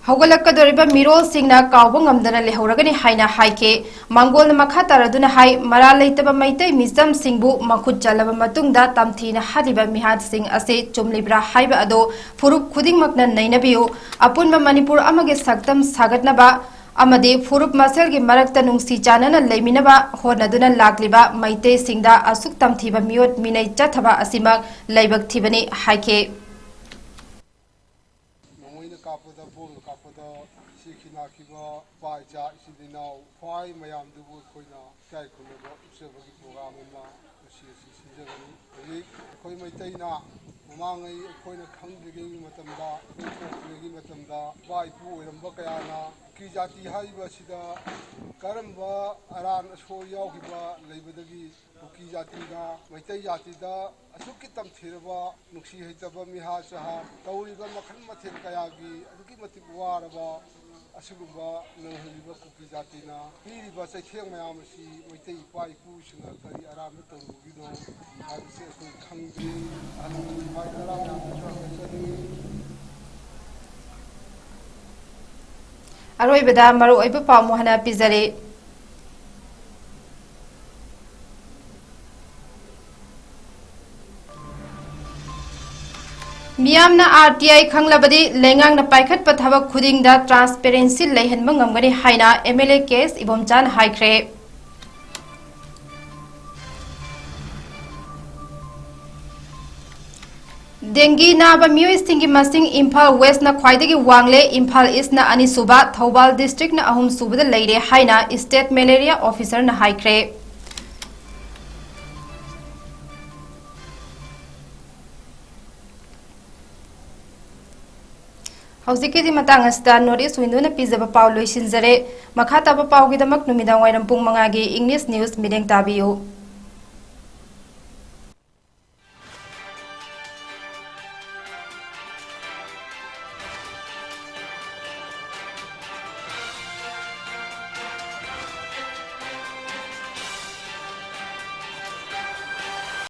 ꯍꯧꯒꯠꯂꯛꯀꯗꯧꯔꯤꯕ ꯃꯤꯔꯣꯜꯁꯤꯡꯅ ꯀꯥꯎꯕ ꯉꯝꯗꯅ ꯂꯩꯍꯧꯔꯒꯅꯤ ꯍꯥꯏꯅ ꯍꯥꯏꯈꯤ꯫ ꯃꯪꯒꯣꯜꯅ ꯃꯈꯥ ꯇꯥꯔꯗꯨꯅ ꯍꯥꯏ, ꯃꯔꯥꯜ ꯂꯩꯇꯕ ꯃꯩꯇꯩ ꯃꯤꯆꯝꯁꯤꯡꯕꯨ ꯃꯈꯨꯠ ꯆꯜꯂꯕ ꯃꯇꯨꯡꯗ ꯇꯝꯊꯤꯅ ꯍꯥꯠꯂꯤꯕ ꯃꯤꯍꯥꯠꯁꯤꯡ ꯑꯁꯤ ꯆꯨꯝꯂꯤꯕ꯭ꯔꯥ ꯍꯥꯏꯕ ꯑꯗꯨ ꯐꯨꯔꯨꯞ ꯈꯨꯗꯤꯡꯃꯛꯅ ꯅꯩꯅꯕꯤꯌꯨ꯫ ꯑꯄꯨꯟꯕ ꯃꯅꯤꯄꯨꯔ ꯑꯃꯒꯤ ꯁꯛꯇꯝ ꯁꯥꯒꯠꯅꯕ ꯑꯃꯗꯤ ꯐꯨꯔꯨꯞ ꯃꯁꯦꯜꯒꯤ ꯃꯔꯛꯇ ꯅꯨꯡꯁꯤ ꯆꯥꯟꯅꯅ ꯂꯩꯃꯤꯟꯅꯕ ꯍꯣꯠꯅꯗꯨꯅ ꯂꯥꯛꯂꯤꯕ ꯃꯩꯇꯩꯁꯤꯡꯗ ꯑꯁꯨꯛ ꯇꯝꯊꯤꯕ ꯃꯤꯑꯣꯠ ꯃꯤꯅꯩ ꯆꯠꯊꯕ ꯑꯁꯤꯃꯛ ꯂꯥꯏꯕꯛ ꯊꯤꯕꯅꯤ ꯍꯥꯏꯈꯤ꯫ ꯅꯣꯡꯃꯩꯅ ꯀꯥꯞꯄꯗ, ꯕꯣꯝꯅ ꯀꯥꯞꯄꯗ ꯁꯤꯈꯤ ꯅꯥꯈꯤꯕ ꯏꯄꯥ ꯏꯆꯥ ꯏꯆꯤꯟ ꯏꯅꯥꯎ ꯈ꯭ꯋꯥꯏ ꯃꯌꯥꯝꯗꯨꯕꯨ ꯑꯩꯈꯣꯏꯅ ꯏꯀꯥꯏ ꯈꯨꯝꯅꯕ ꯎꯠꯆꯕꯒꯤ ꯄ꯭ꯔꯣꯒ꯭ꯔꯥꯝ ꯑꯃ ꯉꯁꯤ ꯑꯁꯤ ꯁꯤꯟꯖꯕꯅꯤ꯫ ꯍꯧꯖꯤꯛ ꯑꯩꯈꯣꯏ ꯃꯩꯇꯩꯅ ꯃꯃꯥꯡꯉꯩ ꯑꯩꯈꯣꯏꯅ ꯈꯪꯗ꯭ꯔꯤꯉꯩꯒꯤ ꯃꯇꯝꯗ, ꯑꯩꯈꯣꯏ ꯄꯣꯛꯇ꯭ꯔꯤꯉꯩꯒꯤ ꯃꯇꯝꯗ ꯏꯄꯥ ꯏꯄꯨ ꯑꯣꯏꯔꯝꯕ ꯀꯌꯥꯅ ꯀꯨꯀꯤ ꯖꯥꯇꯤ ꯍꯥꯏꯔꯤꯕ ꯑꯁꯤꯗ ꯀꯔꯝꯕ ꯑꯔꯥꯟ ꯑꯁꯣꯏ ꯌꯥꯎꯈꯤꯕ ꯂꯩꯕꯗꯒꯤ ꯀꯨꯀꯤ ꯖꯥꯇꯤꯅ ꯃꯩꯇꯩ ꯖꯥꯇꯤꯗ ꯑꯁꯨꯛꯀꯤ ꯇꯝꯊꯤꯔꯕ ꯅꯨꯡꯁꯤ ꯍꯩꯇꯕ ꯃꯤꯍꯥ ꯆꯍꯥ ꯇꯧꯔꯤꯕ ꯃꯈꯜ ꯃꯊꯦꯜ ꯀꯌꯥꯒꯤ ꯑꯗꯨꯛꯀꯤ ꯃꯇꯤꯛ ꯋꯥꯔꯕ ꯑꯁꯤꯒꯨꯝꯕ ꯅꯪꯍꯜꯂꯤꯕ ꯀꯨꯀꯤ ꯖꯥꯇꯤꯅ ꯄꯤꯔꯤꯕ ꯆꯩꯊꯦꯡ ꯃꯌꯥꯝ ꯑꯁꯤ ꯃꯩꯇꯩ ꯏꯄꯥ ꯏꯄꯨꯁꯤꯡꯅ ꯀꯔꯤ ꯑꯔꯥꯟꯕ ꯇꯧꯔꯨꯕꯒꯤꯅꯣ ꯍꯥꯏꯕꯁꯤ ꯑꯩꯈꯣꯏ ꯈꯪꯗ꯭ꯔꯤ꯫ ꯑꯍꯜ ꯂꯃꯟ ꯁꯤꯐꯥꯏ ꯇꯔꯥ ꯃꯌꯥꯝꯗꯁꯨ ꯍꯪꯒꯠꯆꯔꯤ꯫ ꯑꯔꯣꯏꯕꯗ ꯃꯔꯨꯑꯣꯏꯕ ꯄꯥꯎ ꯑꯃꯨꯛ ꯍꯟꯅ ꯄꯤꯖꯔꯤ꯫ ꯃꯤꯌꯥꯝꯅ ꯑꯥꯔ ꯇꯤ ꯑꯥꯏ ꯈꯪꯂꯕꯗꯤ ꯂꯩꯉꯥꯛꯅ ꯄꯥꯏꯈꯠꯄ ꯊꯕꯛ ꯈꯨꯗꯤꯡꯗ ꯇ꯭ꯔꯥꯟꯁꯄꯦꯔꯦꯟꯁꯤ ꯂꯩꯍꯟꯕ ꯉꯝꯒꯅꯤ ꯍꯥꯏꯅ ꯑꯦꯝ ꯑꯦꯜ ꯑꯦ ꯀꯦ ꯑꯦꯁ ꯏꯕꯣꯝꯆꯥꯅ ꯍꯥꯏꯈ꯭ꯔꯦ꯫ ꯗꯦꯡꯒꯤ ꯅꯥꯕ ꯃꯤꯑꯣꯏꯁꯤꯡꯒꯤ ꯃꯁꯤꯡ ꯏꯝꯐꯥꯜ ꯋꯦꯁꯅ ꯈ꯭ꯋꯥꯏꯗꯒꯤ ꯋꯥꯡꯂꯦ, ꯏꯝꯐꯥꯜ ꯏꯁꯅ ꯑꯅꯤꯁꯨꯕ, ꯊꯧꯕꯥꯜ ꯗꯤꯁꯇ꯭ꯔꯤꯛꯅ ꯑꯍꯨꯝꯁꯨꯕꯗ ꯂꯩꯔꯦ ꯍꯥꯏꯅ ꯏꯁꯇꯦꯠ ꯃꯦꯂꯦꯔꯤꯌꯥ ꯑꯣꯐꯤꯁꯔꯅ ꯍꯥꯏꯈ꯭ꯔꯦ꯫ ꯍꯧꯖꯤꯛꯀꯤꯗꯤ ꯃꯇꯥꯡ ꯑꯁꯤꯗ ꯅꯣꯔꯠ ꯏꯁ ꯋꯤꯟꯗꯣꯅ ꯄꯤꯖꯕ ꯄꯥꯎ ꯂꯣꯏꯁꯤꯟꯖꯔꯦ꯫ ꯃꯈꯥ ꯇꯥꯕ ꯄꯥꯎꯒꯤꯗꯃꯛ ꯅꯨꯃꯤꯗꯥꯡ ꯋꯥꯏꯔꯝ ꯄꯨꯡ ꯃꯉꯥꯒꯤ ꯏꯪꯂꯤꯁ ꯅ꯭ꯌꯨꯁ ꯃꯤꯠꯌꯦꯡ ꯇꯥꯕꯤꯌꯨ꯫